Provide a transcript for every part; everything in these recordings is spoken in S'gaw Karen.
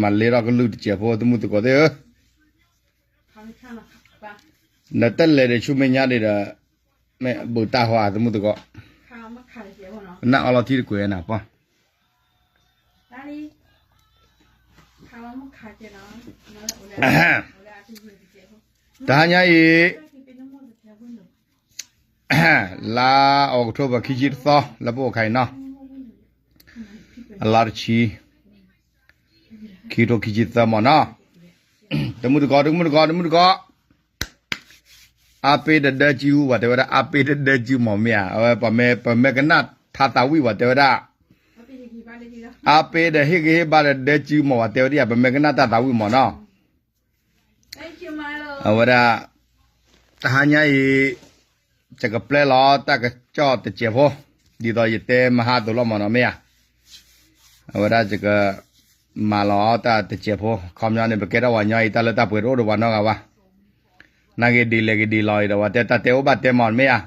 မၤလ့ထီၣ်ကလုၢ်တစဲးဖိ သမုၣ်သကိးသ့ၣ်ဧၢ, နတလဲၤဒီးဆူမဲာ်ညါဒံးဒီး မ့ၢ်ဘူးတၢ်ဟါ သမုၣ်သကိး, နၢ်အီလီၤထံတကွဲးနၤပှၢ် တဟါညါအံၤ လါအီးကထိဘၢၣ် ခံဆံတသီ လၢပအိၣ်ခါအံၤနီၤ, အလါတဆံ ခံကထိခံဆံသၢမ့ၢ်နီၤ, တမုၢ်တကိး တမုၢ်တကိး တမုၢ်တကိး, အါပ့တဒၢစု ပှၤတဲဝဲဒၣ် အါပ့တဒၢစုမ့ၢ်မ့ၢ်ဧါ, အဝဲ ပမ့ၢ်ကနၣ်ထါသးဝံၣ် ပှၤတဲဝဲဒၣ် အါပ့ဒီးဟ့ၣ်ဂံၢ်ဟ့ၣ်ဘါဒီးဒၢစုမ့ၢ် ပှၤတဲဝဲဒၣ် ပမ့ၢ်ကနၣ်တၢ်သးဝံၣ်မ့ၢ်နီၤ, အဝဲဒၣ် တဟါညါအံၤ ယကပျဲလီၤတၢ်ကစီၣ်တစဲးဖိ, ဒ်သိးယတဲမဟါအသိးလီၤမ့ၢ်နီၤ မ့ၢ်ဧါ, အဝဲဒၣ်ယက မၤလီၤတၢ်တစဲးဖိ, ခီပညီန့ၣ် ပကဲထီၣ်ပှၤကညီအံၤ တၢ်လၢတၢ်ပှဲၤတအိၣ်ဒီးပှၤနီတဂၤဘၣ်, နာ်က့ဒ်လဲၣ်ကဒ်လဲၣ်အံၤဒီး ပှၤတဲတၢ်တဲအိၣ်ဘၣ်တဲမ့ၢ် မ့ၢ်ဧါ,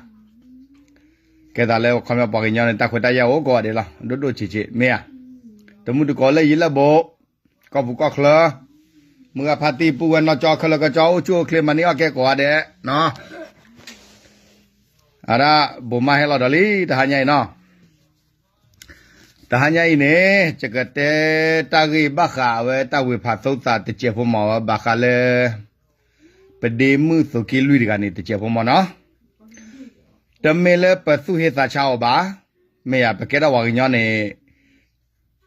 ကဲသးလၢခီပညီပှၤကညီန့ၣ် တၢ်ခွဲးတၢ်ယာ်အိၣ်ကိးဂၤဒဲးလီၤ ဒိၣ်ဒိၣ်ဆံးဆံး မ့ၢ်ဧါ, တမုၢ်တကိးလၢယံၤလၢဘူး ကီၢ်ပူၤကီၢ်ချၢ, မုၢ်ဂၤဖါတံၢ် ပုၢ်ဝဲၢ်နီၢ်ကၠီ ခဲလၢာ်ကၠီ အိၣ်ဆူၣ်အိၣ်ချ့ မၤန့ၢ်အီၣ်ကဲကိးဂၤဒဲးနီၤ, အဒၣ် ဘိးမးဟဲလီၤဒီးလံ တဟါညါအံၤနီၤ, တဟါညါအံၤန့ၣ် ယကတဲတၢ်ဂ့ၢ်ဘၣ်ဃးအဝဲတၢ်ဝ့ၤဖးသိသးတစဲးဖိမ့ၢ် ဝဲဘၣ်ဃးလၢ ပဒ့မုၣ်သုးက့လွံၢ်တဂၤန့ၣ် တစဲးဖိမ့ၢ်နီၤ, တမ့ၢ်လၢပသူၣ်ဟ့သးဆါအီၤဘၣ်, မ့ၢ်ယၤ ပကဲထီၣ်ပှၤကညီန့ၣ်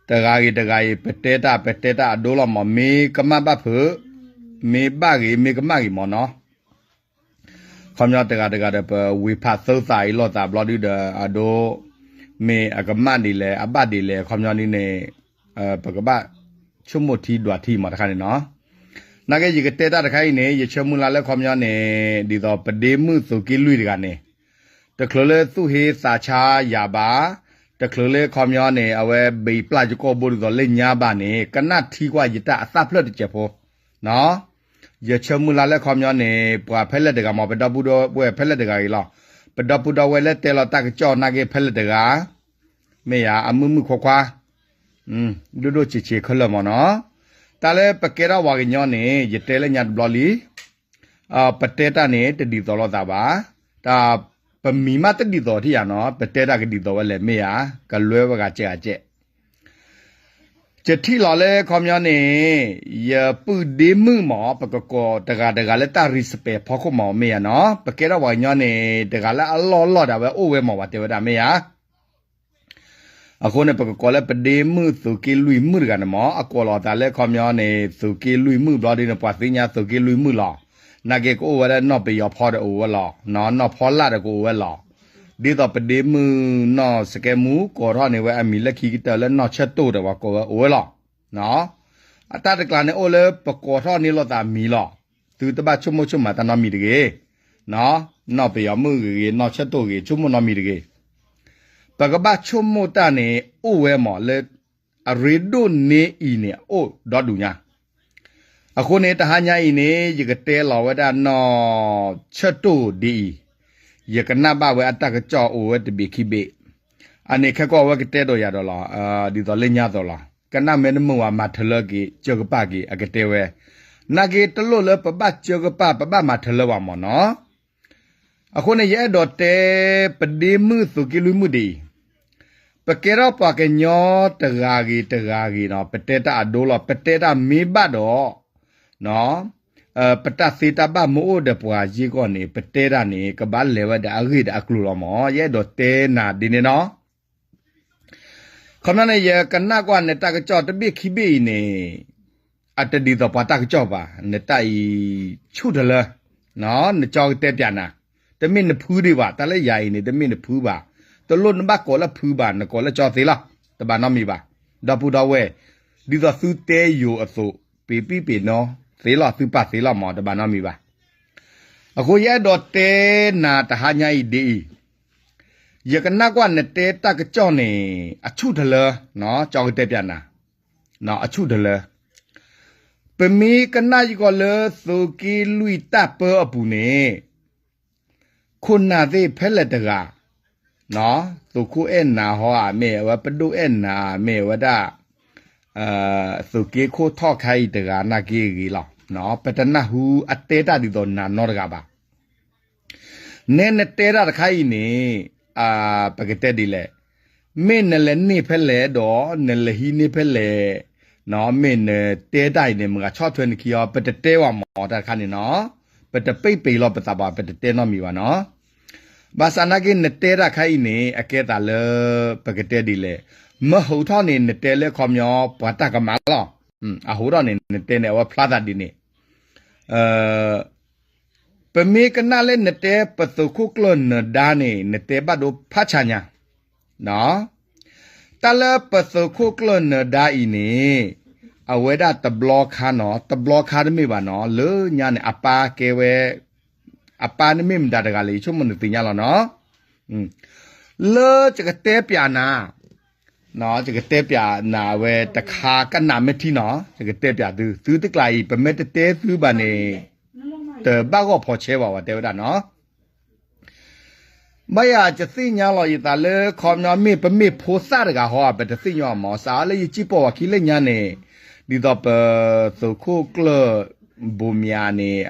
တဂၤဂ့ၤတဂၤအံၤ ပတဲတၢ် ပတဲတၢ်အဒိလီၤမ့ၢ် မ့ၢ်ကမၣ်ဘၣ်ဖုး, မ့ၢ်ဘၣ်ဂ့ၤ မ့ၢ်ကမၣ်ဂ့ၤမ့ၢ်နီၤ, ခီပညီတဂၤတဂၤဒီး ပဝ့ၤဖးသိသးအံၤလိာ်သးဘျီဒုဒီး အဒိ မ့ၢ်အကမၣ်ဒ်လဲၣ် အဘၣ်ဒ်လဲၣ် ခီပညီဒ်န့ၣ် ပကဘၣ် ဆိကမိၣ်ထံဒွးထံမ့ၢ်တခါန့ၣ်နီၤ, နာ်က့ ယကတဲတၢ်တခါအံၤန့ၣ် ယဆၢမုၢ်လၢ်လၢခီပညီန့ၣ် ဒ်သိးပဒ့မုၣ်သုးက့လွံၢ်တဂၤန့ၣ် တချုးလၢသူၣ်ဟ့သးဆါယၤဘၣ်, တချုးလၢခီပညီန့ၣ် အဝဲဘံးပျၢ်ယကိာ်ဘိဒ်သိးလၢညါဘၣ်န့ၣ် ကနၣ်ထံကွၢ်ယတၢ်အသၣ်ဖျၢၣ်တစဲးဖိ ယဆၢမုၢ်လၢ်လၢခီပညီန့ၣ် ပှၤဖဲလဲၣ်တဂၤမ့ၢ် ပဒီပုၢ်ဒီဝဲၢ်ဖဲလဲၣ်တဂၤအံၤလီၤ, ပဒီပုၢ်ဒီဝဲၢ်လၢတဲလီၤတၢ်ကစီၣ်နာ်က့ဖဲလဲၣ်တဂၤ မ့ၢ်ယၤ အမုၢ်မုၢ်ခွါခွါ ဒိၣ်ဒိၣ်ဆံးဆံးခဲလၢာ်မ့ၢ်နီၤ, တၢ်လၢပကဲထီၣ်ပှၤကညီန့ၣ် ယတဲလၢညါတဘျီလံ, ပတဲတၢ်န့ၣ် တဒ်သိးလိာ်သးဘၣ်, တၢ်ပမံၤမးတဒ်သိးထံၣ်ယၤနီၤ, ပတဲတၢ်ကဒ်သိးဝဲလဲၣ် မ့ၢ်ယၤ ကလွဲဝဲဂၤကဲဂၤကဲ ယထံၣ်လီၤလၢခီပညီန့ၣ် ယပုၢ်ဒ့မုၣ်မ့ၢ် ပကကိးတဂၤတဂၤလၢတၢ် respect ဖီခိၣ်မ့ၢ် မ့ၢ်ယၤနီၤ, ပကဲထီၣ်ပှၤကညီန့ၣ် တဂၤလၢအလီၢ်လီၢ်ဒၣ်ဝဲအိၣ်ဝဲမ့ၢ် ပှၤတဲဝဲဒၣ်မ့ၢ်ယၤ အဃိန့ၣ် ပကကိးလၢပဒ့မုၣ်သုးက့လွံၢ်မုၣ်တဂၤန့ၣ်မ့ၢ် အကိးလီၤသးလၢခီပညီန့ၣ် သုးက့လွံၢ်မုၣ်ဘျီဒ်န့ၣ် ပှၤသ့ၣ်ညါသုးက့လွံၢ်မုၣ်လီၤ, နာ်က့ကအိၣ်ဝဲဒၣ်နီၢ်ပယီၤဖီဒီးအိၣ်ဝဲလီၤ, နီၢ်ဖီလာ်ဒီးကအိၣ်ဝဲလီၤ, ဒ်သိးပဒ့မုၣ်နီၢ်စကဲမူ ကိးထီၣ်န့ၢ်ဝဲအမံၤလၢခံကတၢၢ်လၢနီၢ်ဆၢတိၢ်ဒီးပှၤကိးဝဲအိၣ်ဝဲလီၤ အတၢ်တကျါန့ၣ်အိၣ်လၢပကိးထီၣ်န့ၢ်လိာ်သးမံၤလီၤ, သုတဘၣ်ဆိကမိၣ်ဆိကမးတၢ်နီတမံၤတဂ့ၤ, နီၢ်ပယီၤမုၣ်ဂ့ၤဂ့ၤ နီၢ်ဆၢတိၢ်ဂ့ၤ ဆိကမိၣ်နီတမံၤတဂ့ၤ, ပကဘၣ်ဆိကမိၣ်တၢ်န့ၣ် အိၣ်ဝဲမ့ၢ်လၢ အရ့ဒိၣ်န့ၢ်အံၤန့ၣ် အိၣ်ဒီဒူၣ်ညါ အဃိန့ၣ် တဟါညါအံၤန့ၣ် ယကတဲလီၤဝဲဒၣ်နီၢ်ဆၢတိၢ်ဒ်အံၤ, ယကနၣ်ဘၣ်ဝဲအတၢ်ကစီၣ်အိၣ်ဝဲတဘ့ၣ်ခံဘ့ၣ်, အန့ၣ်ခဲကီၢ်ဝဲကတဲဒိးယၤဒီးလီၤ, ဒ်သိးလၢညါသိးလီၤ, ကနၣ်မ့ၢ်တမုာ်ဝဲမၤထၢလၢက့ၤ ကၢကပၣ်က့ၤ အကတဲဝဲ, နာ်က့တလိၣ်လၢပဘၣ်ကၢကပၣ် ပဘၣ်မၤထၢလၢဘၣ်မ့ၢ်နီၤ အဃိန့ၣ် ယအဲၣ်ဒိးတဲ ပဒ့မုၣ်သုးက့လွံၢ်မုၣ်ဒ်အံၤ, ပကဲထီၣ်ပှၤကညီတဂၤဂ့ၤတဂၤဂ့ၤနီၤ ပတဲတၢ်အဒိလီၤ ပတဲတၢ်မ့ၢ်ဘၣ်ဒီး ပတၢ်သ့တၢ်ဘၣ်မ့ၢ်အိၣ်ဒီးပှၤယ့ၢ်ကီၢ်န့ၣ် ပတဲတၢ်န့ၣ် ကဘၣ်လဲၤဝဲဒီးအဂ့ၢ်ဒီးအကျိၤလီၤမ့ၢ် ယအဲၣ်ဒိးတဲနၤဒ်န့ၣ်နီၤ ခီပညီန့ၣ် ယကနၣ်ကွၢ်နတၢ်ကစီၣ်တဘ့ၣ်ခံဘ့ၣ်အံၤန့ၣ် အတဒ်သိးပှၤတၢ်ကစီၣ်ဘၣ် နတၢ်အံၤဆူၣ်တလၢ နကၠီကတဲပၠးနၤ တမ့ၢ်နဖုဒံးဘၣ် တၢ်လၢယၤအံၤန့ၣ် တမ့ၢ်နဖုဘၣ် တလိၣ်နဘၣ်ကိးလၢဖုဘၣ် နကိးလၢကၠီသ့လီၤ တဘၣ်နီတမံၤဘၣ် ဒီပုၢ်ဒီဝဲၢ် ဒ်သိးသုတဲယိာ်အသိး ပ့ၤပံပ့ၤနီသ့လီၤ သုပာ်သ့လီၤမ့ၢ် တဘၣ်နီတမံၤဘၣ် အဃိယအဲၣ်ဒိးတဲနၤတဟါညါအံၤဒ်အံၤ ယကနၣ်ကွၢ်နတဲတၢ်ကစီၣ်န့ၣ် အဆူၣ်တလၢ ကၠီကတဲပၠးနၤ အဆူၣ်တလၢ ပမ့ၢ်ကနၣ်ယကီးလၢသုးက့လွံၢ်တၢ်ပၢအပူၤန့ၣ် ခိၣ်နၢ်သ့ၣ်ဖဲလဲၣ်တဂၤ သုးခိၣ်အဲၣ်နၤဟီဧါ မ့ၢ်ဝဲပဒိၣ်အဲၣ်နၤ မ့ၢ်ဝဲဒၣ် သုးက့ခိၣ်ထီၣ်ခါအံၤတဂၤနာ်က့အဂ့ၤလီၤ. ပတနၢ်ဟူအတဲတၢ်ဒ်သိးနၤနီတဂၤဘၣ်. နဲနတဲတၢ်တခါအံၤန့ၣ် ပကတဲဒ်လဲၣ်, မ့ၢ်နလဲၤန့ၢ်ဖဲလဲၣ်ဒီး နလဲၤဟံးန့ၢ်ဖဲလဲၣ်, မ့ၢ်နတဲတၢ်အံၤန့ၣ် မတၤဆီၣ်ထွဲနခံအီၤ ပတတဲဝဲမၢ်တၢ်တခါန့ၣ်နီၤ, ပတပ့ၢ်ပ့ၢ်လီၤပသးဘၣ် ပတတဲနီတမံၤဘၣ်နီၤ. ဘၣ်ဆၣ်နာ်က့နတဲတၢ်ခါအံၤန့ၣ် အကဲသးလၢ ပကတဲဒ်လဲၣ်, မၢဟူးထီၣ်န့ၣ် နတဲလၢခီပညီ ပှၤတၢ်ကမၣ်လီၤ. အဟူးထီၣ်န့ၣ် နတဲန့ၣ် အဝဲဖျါသးဒ်န့ၣ် ပမ့ၢ်ကနၣ်လၢနတဲပသုးခိၣ်ကျၢၢ်နၢၤဒါန့ၣ် နတဲဘၣ်ဒိဖးဆါညါ, တၢ်လၢပသုးခိၣ်ကျၢၢ်နၢၤဒါအံၤန့ၣ် အဝဲဒၣ်တဘျီခါနီၤ, တဘျီခါတမ့ၢ်ဘၣ်နီၤ, လၢညါန့ၣ် အပၢ်ကဲဝဲ, အပၢ်န့ၣ်မ့ၢ်မတၤတဂၤလဲၣ် ယဆိကမိၣ်နသ့ၣ်ညါလီၤနီၤ. လၢယကတဲပျးနၤ ယကတဲပျးနၤဝဲတခါကနၣ်မ့ၢ်ထံနီၤ, ယကတဲပျးသု, သုတကျါအံၤ ပမ့ၢ်တတဲသုဘၣ်န့ၣ် တဘၣ်ဂီၢ်ဖီးဆဲးဘၣ် ပှၤတဲဝဲဒၣ်နီၤ. ဘၣ်ယၤယသ့ၣ်ညါလီၤယသးလၢခီပညီမ့ၢ်ပမ့ၢ်ဖိသၣ်တဂၤဟီ ပတသ့ၣ်ညါအီၤမး, စးလၢယစံၣ်ပိာ်ဝဲခံလၢညါန့ၣ် ဒ်သိးပသုးခိၣ်ကျၢၢ် ဘိးမၠးန့ၣ်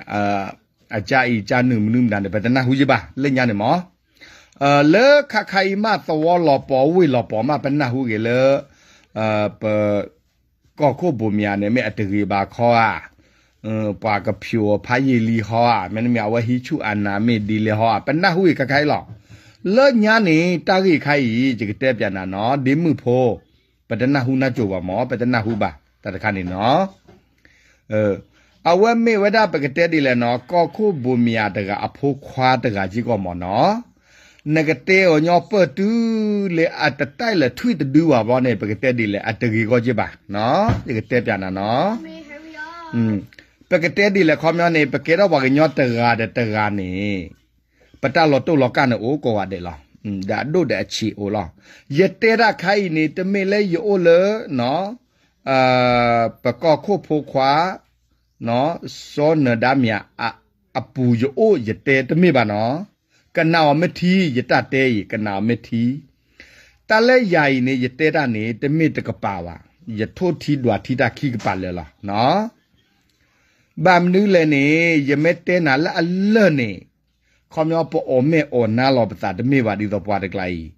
အကၢ်အံၤကၢ်နုာ်မနုၤမတၤန့ၣ် ပတနၢ်ဟူယဘၣ် လၢညါန့ၣ်မး. လၢခါခါအံၤမးသဝီလီၤပီၤဝ့ၢ်လီၤပီၤမး ပနၢ်ဟူဂ့ၤလၢ ပ ကီၢ်ခိၣ်ဘိးမၠးန့ၣ် မ့ၢ်အတဂ့ၤဘၣ်ခီဧါ, ပှၤကဖျိးဖးယံာ်လံဟီဧါ, မ့တမ့ၢ်အဝဲဟံးဆူၣ်အနၢ်မ့ၢ်ဒ်လဲၣ်ဟီဧါ, ပနၢ်ဟူဂ့ၤခါခါအံၤလီၤ. လၢညါန့ၣ် တၢ်ဂ့ၢ်ခါအံၤ ယကတဲပျးနၤနီၤ, ဒ့မုၣ်ဖိ, ပတနၢ်ဟူနၢ်ကၠိၤဘၣ်မး, ပတနၢ်ဟူဘၣ် တၢ်တခါန့ၣ်နီၤ. အဝဲမ့ၢ်ဝဲဒၣ်ပကတဲဒ်လဲၣ်နီၤ, ကီၢ်ခိၣ်ဘိးမၠးတဂၤအဖိခွါတဂၤက့ၢ်ကီၢ်မးနီၤ. နကတဲအီၤညီပၢၢ်တုၤလၢအတတၢ်လဲၤထွံၣ်တဒုဘၣ်ဘျီန့ၣ် ပကတဲဒ်လဲၣ် အတဂ့ၤဂီၢ်က့ၢ်ဘၣ်, ယကတဲပျးနၤနီၤ. ပကတဲဒ်လဲၣ်ခီပညီန့ၣ် ပကဲထီၣ်ပှၤကညီတဂၤဒီးတဂၤန့ၣ် ပတၢ်လီၤတိၢ်လီၤကၢ်န့ၣ်အိၣ်ကိးဂၤဒဲးလီၤ, ဒီးအဒိၣ်ဒီးအဆံးအိၣ်လီၤ. ယတဲတၢ်ခါအံၤန့ၣ် တမ့ၢ်လၢယအိၣ်လၢ ပကီၢ်ခိၣ်ဖိခွါ စီၤနၢၤဒါမၠး အပူၤယအိၣ်ယတဲတမ့ၢ်ဘၣ်နီၤ, ကနၣ်အီၤမ့ၢ်ထံ ယတၢ်တဲအံၤ ကနၣ်အီၤမ့ၢ်ထံ, တၢ်လၢယၤအံၤန့ၣ် ယတဲတၢ်န့ၣ် တမ့ၢ်တကပၤဘၣ်, ယထိၣ်ထံဒွးထံတၢ်ခံကပၤလၢာ်လီၤ. ဘၣ်မနုၤလဲၣ်န့ၣ် ယမ့ၢ်တဲနၤလၢအလၢၢ်န့ၣ် ခီပညီပအီၣ်မ့ၢ်အီၣ်နါလီၤပသးတမ့ၢ်ဘၣ်ဒ်သိးပှၤတကျါအံၤ,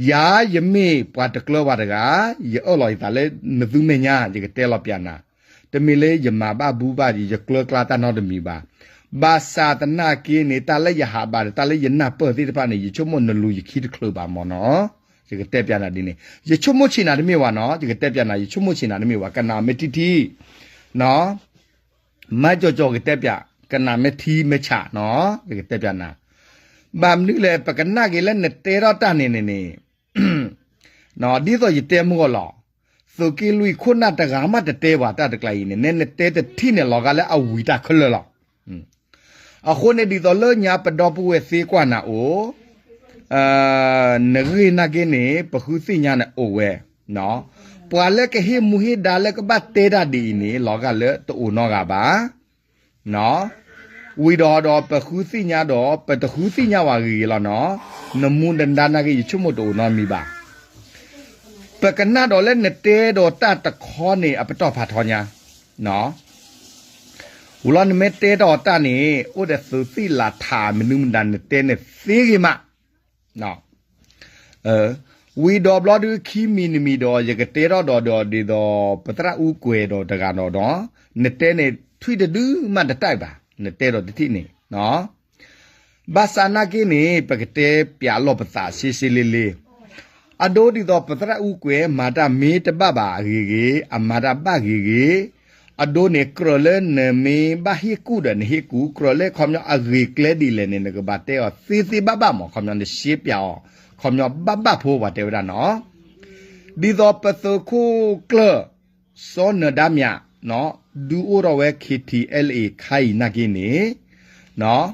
ယၤယမ့ၢ်ပှၤတကျၢၤပှၤတဂၤ, ယအၢၣ်လီၤယသးလၢနသုမဲာ်ညါ ယကတဲလီၤပျးနၤ, တမ့ၢ်လၢယမၤဘၣ်ဘူဘၣ် ယကျၢၤကျါတၢ်နီတမံၤဘၣ်. ဘၣ်ဆၣ်သနာ်က့န့ၣ် တၢ်လၢယဟးဘၣ်ဒီး တၢ်လၢယနၢ်ပၢၢ်သ့ၣ်တဖၣ်န့ၣ် ယဆိကမိၣ်နလူၤယခံတချုးဘၣ်မးနီၤ. ယကတဲပျးနၤဒ်န့ၣ် ယဆိကမိၣ်ဆံးနၤတမ့ၢ်ဘၣ်နီၤ, ယကတဲပျးနၤ ယဆိကမိၣ်ဆံးနၤတမ့ၢ်ဘၣ်, ကနၣ်မ့ၢ်ထံထံ မၤကၠီၤကၠီၤကတဲပျး, ကနၣ်မ့ၢ်ထံမ့ၢ်ဆးနီၤ, ယကတဲပျးနၤ. ဘၣ်မနုၤလဲၣ် ပကနၣ်က့ၤလၢနတဲထီၣ်တၢ်န့ၣ်န့ၣ်န့ၣ် ဒ်သိးယတဲမုၢ်ဂီၢ်လီၤ. သုးက့လွံၢ်ခိၣ်နၢ်တဂၤမးတတဲပှၤတၢ်တကျါအံၤန့ၣ် နဲနတဲတထံၣ်န့ၣ် လီၤဂာ်လၢအဝံၤတၢ်ခဲလၢာ်လီၤ. အဃိန့ၣ်ဒ်သိးလၢညါပဒီပုၢ်ဝဲၢ်သ့ကွၢ်နၤအိၣ် နဂ့ၢ်နာ်က့န့ၣ် ပဃုသ့ၣ်ညါန့ၣ်အိၣ်ဝဲ, ပှၤလၢကဟ့ၣ်မူဟ့ၣ်ဒါလၢကဘၣ်တဲတၢ်ဒ်အံၤန့ၣ် လီၤဂာ်လၢတအိၣ်နီတဂၤဘၣ်. ဝံၤဒီးဒီးပဃုသ့ၣ်ညါဒီး ပတဃုသ့ၣ်ညါဝဲဂ့ၤဂ့ၤလီၤနီၤ, နမူနဒါနာ်က့ ယဆိကမိၣ်တအိၣ်နီတမံၤဘၣ်. ပကနၣ်ဒီးလၢနတဲဒီးတၢ်တခီန့ၣ် အပတီၢ်ဖးထီညါ ဝံၤလီၤနမ့ၢ်တဲတၢ်အီၤတၢ်န့ၣ် အိၣ်ဒီးသုးသံၣ်လးထးမနုၤမတၤ နတဲန့ၣ်သ့ဂ့ၤမး. ဝံၤဒီးဘျီဒုးခံမံၤတမံၤဒီး ယကတဲထီၣ်ဒီးဒီးဒ်သိး ပသရၣ်အူကွဲၤဒီးတဂၤဒီးဒီး နတဲန့ၣ်ထွံၣ်တဒုမးတတၢ်ဘၣ် နတဲဒီးတထံၣ်န့ၣ် ဘၣ်ဆၣ်နာ်က့န့ၣ် ပကတဲပျးလီၤပသးစ့စ့လ့လ့ အဒိဒ်သိးပသရၣ်အူကွဲၤ မၤတၢ်မ့ၢ်တဘၣ်ဘၣ်ဂ့ၤဂ့ၤ, အမၤတၢ်ဘၣ်ဂ့ၤဂ့ၤ, အဒိန့ၣ် ကြၢးလၢနမ့ၢ်ဘၣ်ဟ့ၣ်ကူၣ်ဒီးနဟ့ၣ်ကူၣ်, ကြၢးလၢခီပညီအဂ့ၤကျဲဒ်လဲၣ်န့ၣ် နကဘၣ်တဲအီၤသ့သ့ဘၣ်ဘၣ်မး, ခီပညီနရှဲပၠးအီၤ, ခီပညီဘၣ်ဘၣ်ဖိပှၤတဲဝဲဒၣ်နီၤ. ဒ်သိးပသုးခိၣ်ကျၢၢ် စီၤနၢၤဒါမၠး ဒုးအိၣ်ထီၣ်ဝဲ ခ့ထံအဲလ်အ့ ခါအံၤနာ်က့န့ၣ်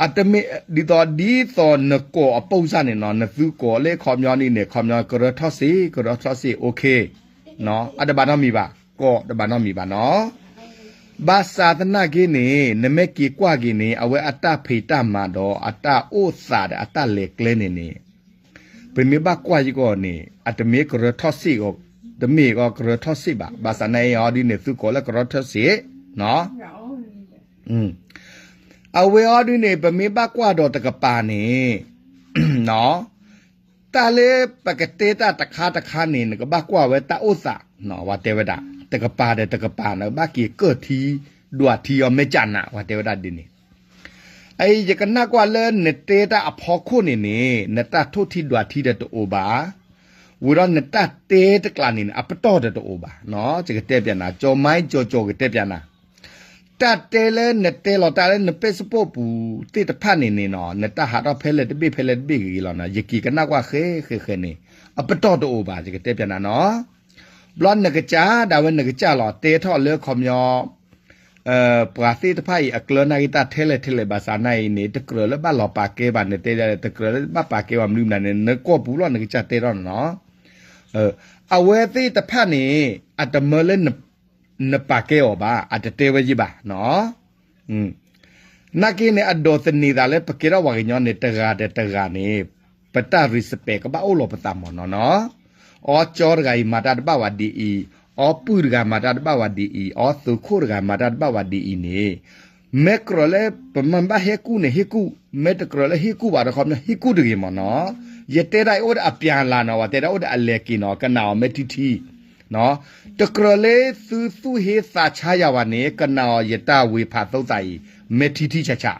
အတမ့ၢ် ဒ်သိး ဒ်သိးနကိးအပိၢ်စၢ်န့ၣ်နီၤ, နသုကိးလၢခီပညီန့ၣ်န့ၣ် ခီပညီကရၢထီၣ်စ့ၢ် ကရၢထီၣ်စ့ၢ် အိၣ်ခ့ အတဘၣ်နီတမံၤဘၣ်, ကိးတဘၣ်နီတမံၤဘၣ်နီၤ. ဘၣ်ဆၣ်သနာ်က့န့ၣ် နမ့ၢ်က့ၤကွၢ်က့ၤန့ၣ် အဝဲအတၢ်ဖံးတၢ်မၤဒီးအတၢ်အိၣ်သးဒီးအတၢ်လဲၤကျဲန့ၣ်န့ၣ် ပမ့ၢ်ဘၣ်ကွၢ်ယကီးန့ၣ် အတမ့ၢ်ကရၢထီၣ်စ့ၢ်ကီး တမ့ၢ်ကီးကရၢထီၣ်စ့ၣ်ဘၣ်. ဘၣ်ဆၣ်နာ်အံၤအီၤဒ်န့ၣ် သုကိးလၢကရၢထီၣ်စ့ၣ်, အဝဲအီၤဒ်န့ၣ် ပမ့ၢ်ဘၣ်ကွၢ်ဒီးတကပၤန့ၣ် တၢ်လၢပကတဲတၢ်တခါတခါန့ၣ် နကဘၣ်ကွၢ်ဝဲတၢ်အိၣ်သး, ပှၤတဲဝဲဒၣ် တကပၤဒီးတကပၤ နကဘၣ်က့ၤကၢၢ်ထံ ဒွးထံအီၤမဲာ်ကနး ပှၤတဲဝဲဒၣ်ဒ်န့ၣ်. အအံၤ ယကနၣ်ကွၢ်လၢနတဲတၢ်အဖီခိၣ်န့ၣ်န့ၣ် နတၢ်ထိၣ်ထံဒွးထံဒီးတအိၣ်ဘၣ်, ဝံၤဒီးနတၢ်တဲတကျးန့ၣ်န့ၣ် အပတီၢ်ဒီးတအိၣ်ဘၣ်, ယကတဲပျးနၤ ကၠီၤမါကၠီၤကၠီၤ ကတဲပျးနၤ တၢ်တဲလၢနတဲလီၤတၢ်လၢန Facebook ပူၤသ့ၣ်တဖၣ်န့ၣ်န့ၣ်နီၤ နတၢ်ဟးထီၣ်ဖဲလဲၣ်တဘ့ၣ်ဖဲလဲၣ်တဘ့ၣ်ဂ့ၤဂ့ၤလီၤနီၤ ယက့ၤကနၣ်ကွၢ်ဃဲဃဲဃဲန့ၣ် အပတီၢ်တအိၣ်ဘၣ် ယကတဲပျးနၤနီၤ. ဘျီနကစၢ်ဒၣ်ဝဲနကစၢ်လီၤ တဲထီၣ်လၢခီပညီ ပှၤသ့ၣ်တဖၣ်အံၤအကျၢၤနာ်က့ၤတၢ်ထဲလဲၣ်ထဲလဲၣ်ဘၣ်ဆၣ်နာ်အံၤန့ၣ် တကြၢးလၢဘၣ်လီၤပာ်ကဲဘၣ် နတဲဒၣ် တကြၢးလၢဘၣ်ပာ်ကဲဘၣ်မနုၤမနုၤန့ၣ် နကွီၢ်ပူၤလီၤ နကစၢ်တဲထီၣ်နီၤ. အဝဲသ့ၣ်တဖၣ်န့ၣ် အတမၢလၢ နပာ်ကဲအီၤဘၣ် အတတဲဝဲယ့ၢ်ဘၣ်နီၤ. နာ်က့န့ၣ် အဒိးသန့ၤသးလၢပကဲထီၣ်ပှၤကညီန့ၣ် တဂၤဒီးတဂၤန့ၣ် ပတၢ် respect ကဘၣ်အိၣ်လီၤပသးမ့ၢ်နီၤနီၤ. အီကၠီတဂၤအံၤမၤတၢ်တဘၣ်ဝဲဒ်အံၤ, အီပုၢ်တဂၤမၤတၢ်တဘၣ်ဝဲဒ်အံၤ, အီသုးခိၣ်တဂၤမၤတၢ်တဘၣ်ဝဲဒ်အံၤန့ၣ် မ့ၢ်ကြၢးလၢပမ့ၢ်ဘၣ်ဟ့ၣ်ကူၣ်န့ၣ်ဟ့ၣ်ကူၣ်, မ့ၢ်တကြၢးလၢဟ့ၣ်ကူၣ်ဘၣ်ဒီးခီပညီဟ့ၣ်ကူၣ်တဂ့ၤမ့ၢ်နီၤ. ယတဲဒၣ်အံၤအိၣ်ဒီးအပျၢ်လၢ်နီၤ ပှၤတဲဒၣ်အိၣ်ဒီးအလဲၤက့ၤနီၤ ကနၣ်အီၤမ့ၢ်ထံထံ တကြၢးလၢသုသူၣ်ဟ့သးဆါယၤဝဲန့ၣ် ကနၣ်အီၤယတၢ်ဝ့ၤဖးသိသးအံၤ မ့ၢ်ထံထံဆးဆး,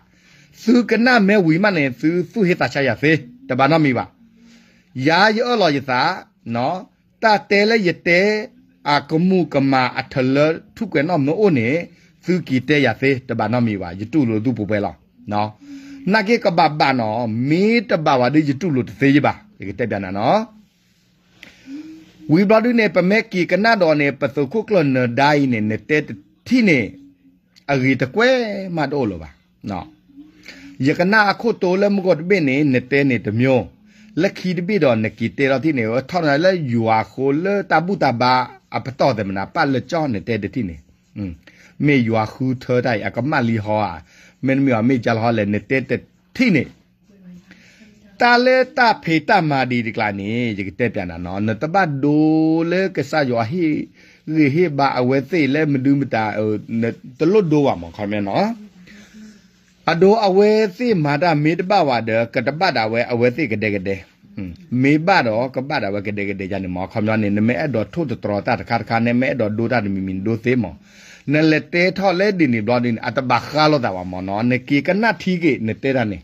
သုကနၣ်မ့ၢ်ဝံၤမးန့ၣ် သုသူၣ်ဟ့သးဆါယၤသ့ တဘၣ်နီတမံၤဘၣ်. ယၤယအၢၣ်လီၤယသး တၢ်တဲလၢယတဲ အကမူးကမၣ်အထလၢထူၣ်ကွဲးနီၣ်မ့ၢ်အိၣ်န့ၣ် သုက့ၤတဲယၤသ့ တဘၣ်နီတမံၤဘၣ် ယတူၢ်လိာ်သုပှဲၤပှဲၤလီၤ. နာ်က့ကဘၣ်ဘၣ်နီၤ မ့ၢ်တဘၣ်ဝဲဒီးယတူၢ်လိာ်တသ့ယ့ၢ်ဘၣ် ယကတဲပျးနၤနီၤ. ဝံၤဘျီဒုန့ၣ် ပမ့ၢ်က့ၤကနၣ်ဒီးန့ၣ် ပသုးခိၣ်ကျၢၢ်နၢၤဒါအံၤန့ၣ် နတဲတထံၣ်န့ၣ် အဂ့ၤတကွဲၢ်မးတအိၣ်လၢၤဘၣ်. ယကနၣ်အခိၣ်တိလၢမုၢ်ဂီၤတဘ့ၣ်န့ၣ် နတဲန့ၣ်တမျိုး, လၢခံတဘ့ၣ်ဒီးနက့ၤတဲထီၣ်ထံၣ်န့ၣ် ထီၣ်နၤလၢယွၤဃိလၢတၢ်ဘူၣ်တၢ်ဘါအပတီၢ်သ့ၣ်မနၤ ပာ်လၢကၠီၣ်နတဲတထံၣ်န့ၣ် မ့ၢ်ယွၤဃုထၢတၢ်အံၤ အကမၣ်လံဟီဧါ, မ့တမ့ၢ်အီၤမ့ၢ်ကၢ်လီၤဟီလဲၣ် နတဲတထံၣ်န့ၣ် တၢ်လၢတၢ်ဖံးတၢ်မၤဒ်တကျါန့ၣ် ယကတဲပျးနၤနီၤ နတဘၣ်ဒိလၢကစၢ်ယွၤဟ့ၣ်ဂံၢ်ဟ့ၣ်ဘါအဝဲသ့ၣ်လၢမနုၤမတၤ တလိၣ်ဒိဘၣ်မး ခီမ့ၢ်နီၤ အဒိ အဝဲသ့ၣ်မၤတၢ်မ့ၢ်တဘၣ်ဝဲဒီး ကတဘၣ်ဒၣ်ဝဲအဝဲသ့ၣ်ကဒဲကဒဲ, မ့ၢ်ဘၣ်ဒီးကဘၣ်ဒၣ်ဝဲကဒဲကဒဲယါန့ၣ်မး ခီပညီန့ၣ် နမ့ၢ်အဲၣ်ဒိးထိၣ်သတြီၤတၢ်တခါတခါ နမ့ၢ်အဲၣ်ဒိးဒိတၢ်တမံၤမံၤ နဒိသ့မး, နလဲၤတဲထီၣ်လၢဒ်န့ၣ်ဘျီဒ်န့ၣ် အတဘၣ်ဃးလိာ်သးဘၣ်မးနီၤ နက့ၤကနၣ်ထံက့ၤ နတဲတၢ်န့ၣ်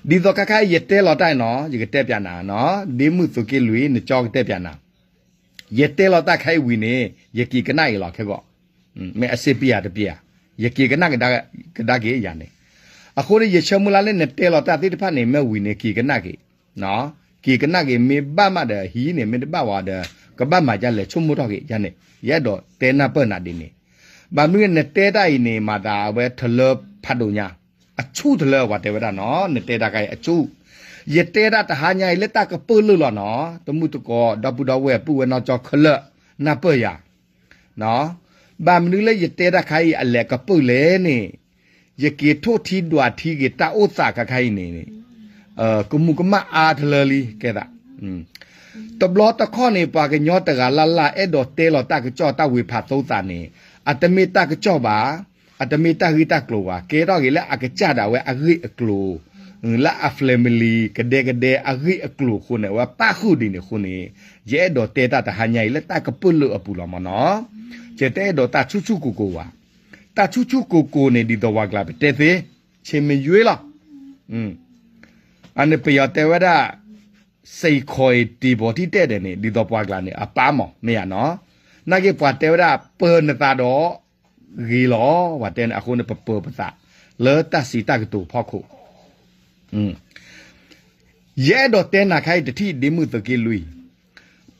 ဒ်သိးခဲခါအံၤယတဲလီၤတၢ်အံၤနီၤ ယကတဲပျးနၤနီၤ ဒ့မုၣ်သုးက့လွံၢ် နကၠီကတဲပျးနၤ ယတဲလီၤတၢ်ခဲအံၤဝံၤန့ၣ် ယက့ၤကနၣ်အံၤလီၤခဲဂီၢ်, မ့ၢ်အစ့ပျးတပျး, ယက့ၤကနၣ်ကဒါက့ၤယၤန့ၣ်, အဃိန့ၣ် ယဆၢမုၢ်လၢ်လၢနတဲလီၤတၢ်သ့ၣ်တဖၣ်န့ၣ် မ့ၢ်ဝံၤန့ၣ် က့ၤကနၣ်က့ၤ, က့ၤကနၣ်က့ၤ မ့ၢ်ဘၣ်မးဒီးဟံးန့ၣ် မ့ၢ်တဘၣ်ဝဲဒီး ကဘၣ်မၤဒ်လဲၣ် ဆိကမိၣ်ထီၣ်က့ၤယၤန့ၣ် ယအဲၣ်ဒိးတဲနၢ်ပၢၢ်နၤဒ်န့ၣ်, ဘၣ်မနုၤ နတဲတၢ်အံၤန့ၣ် မၤသးအဝဲထလၢဖးဒိၣ်ညါ, အဆူၣ်ထလၢပှၤတဲဝဲဒၣ်နီၤ နတဲတၢ်ခါအံၤအဆူၣ်, ယတဲတၢ်တဟါညါအံၤလၢတၢ်ကပၢၢ်လၢာ်လီၤနီၤ တမုၢ်တကိး ဒီပုၢ်ဒီဝဲၢ်ပုၢ်ဝဲၢ်နီၢ်ကၠီခဲလၢာ် နၢ်ပၢၢ်ယၤ ဘၣ်မနုၤလၢယတဲတၢ်ခါအံၤအလဲၤကပၢၢ်လဲၣ်န့ၣ်, ယက့ၤထိၣ်ထံဒွးထံက့ၤတၢ်အိၣ်သးခါခါအံၤန့ၣ်, ကမူးကမၣ်အါထလၢလံ ကဲသး, တဘျီတခီၣ်န့ၣ် ပှၤကညီတဂၤလၢ်လၢ်အဲၣ်ဒိးတဲလီၤတၢ်ကစီၣ်တၢ်ဝ့ၤဖးသိသးန့ၣ်, အတမ့ၢ်တၢ်ကစီၣ်ဘၣ်, အတမ့ၢ်တၢ်ဂ့ၢ်တၢ်ကျိၤဘၣ် ကဲထီၣ်က့ၤလၢအကစၢ်ဒၣ်ဝဲအဂ့ၢ်အကျိၤ လၢအ family ကဒဲကဒဲအဂ့ၢ်အကျိၤအဃိန့ၣ် အဝဲပၣ်ဃုာ်ဒ်န့ၣ်အဃိန့ၣ်, ယအဲၣ်ဒိးတဲတၢ်တဟါညါအံၤလၢတၢ်ကပၢၢ်လၢာ်အပူၤလီၤမးနီၤ, ယတအဲၣ်ဒိးတၢ်ဆူၣ်ဆူၣ်ကိၢ်ကိၢ်ဘၣ်, တၢ်ဆူၣ်ဆူၣ်ကိၢ်ကိၢ်န့ၣ် ဒ်သိးပှၤကျါပတဲသ့, ဆ့မယွ့လီၤ, အန့ၣ်ပယီၤတဲဝဲဒၣ် စံးခီးအံၤတံၤဘီထံတဲဒဲးန့ၣ် ဒ်သိးပှၤကျါန့ၣ် အပၢ်မး မ့ၢ်ယါနီၤ, နာ်က့ပှၤတဲဝဲဒၣ် ပၢၤနသးဒီး ဂ့ၤလီၤ ပှၤတဲန့ၣ် အဃိန့ၣ် ပပၢၤပသး လၢတၢ်စံးတၢ်ကတိၤဖီခိၣ် ယအဲၣ်ဒိးတဲနၤခါအံၤတထံၣ် ဒ့မုၣ်သုးက့လွံၢ်,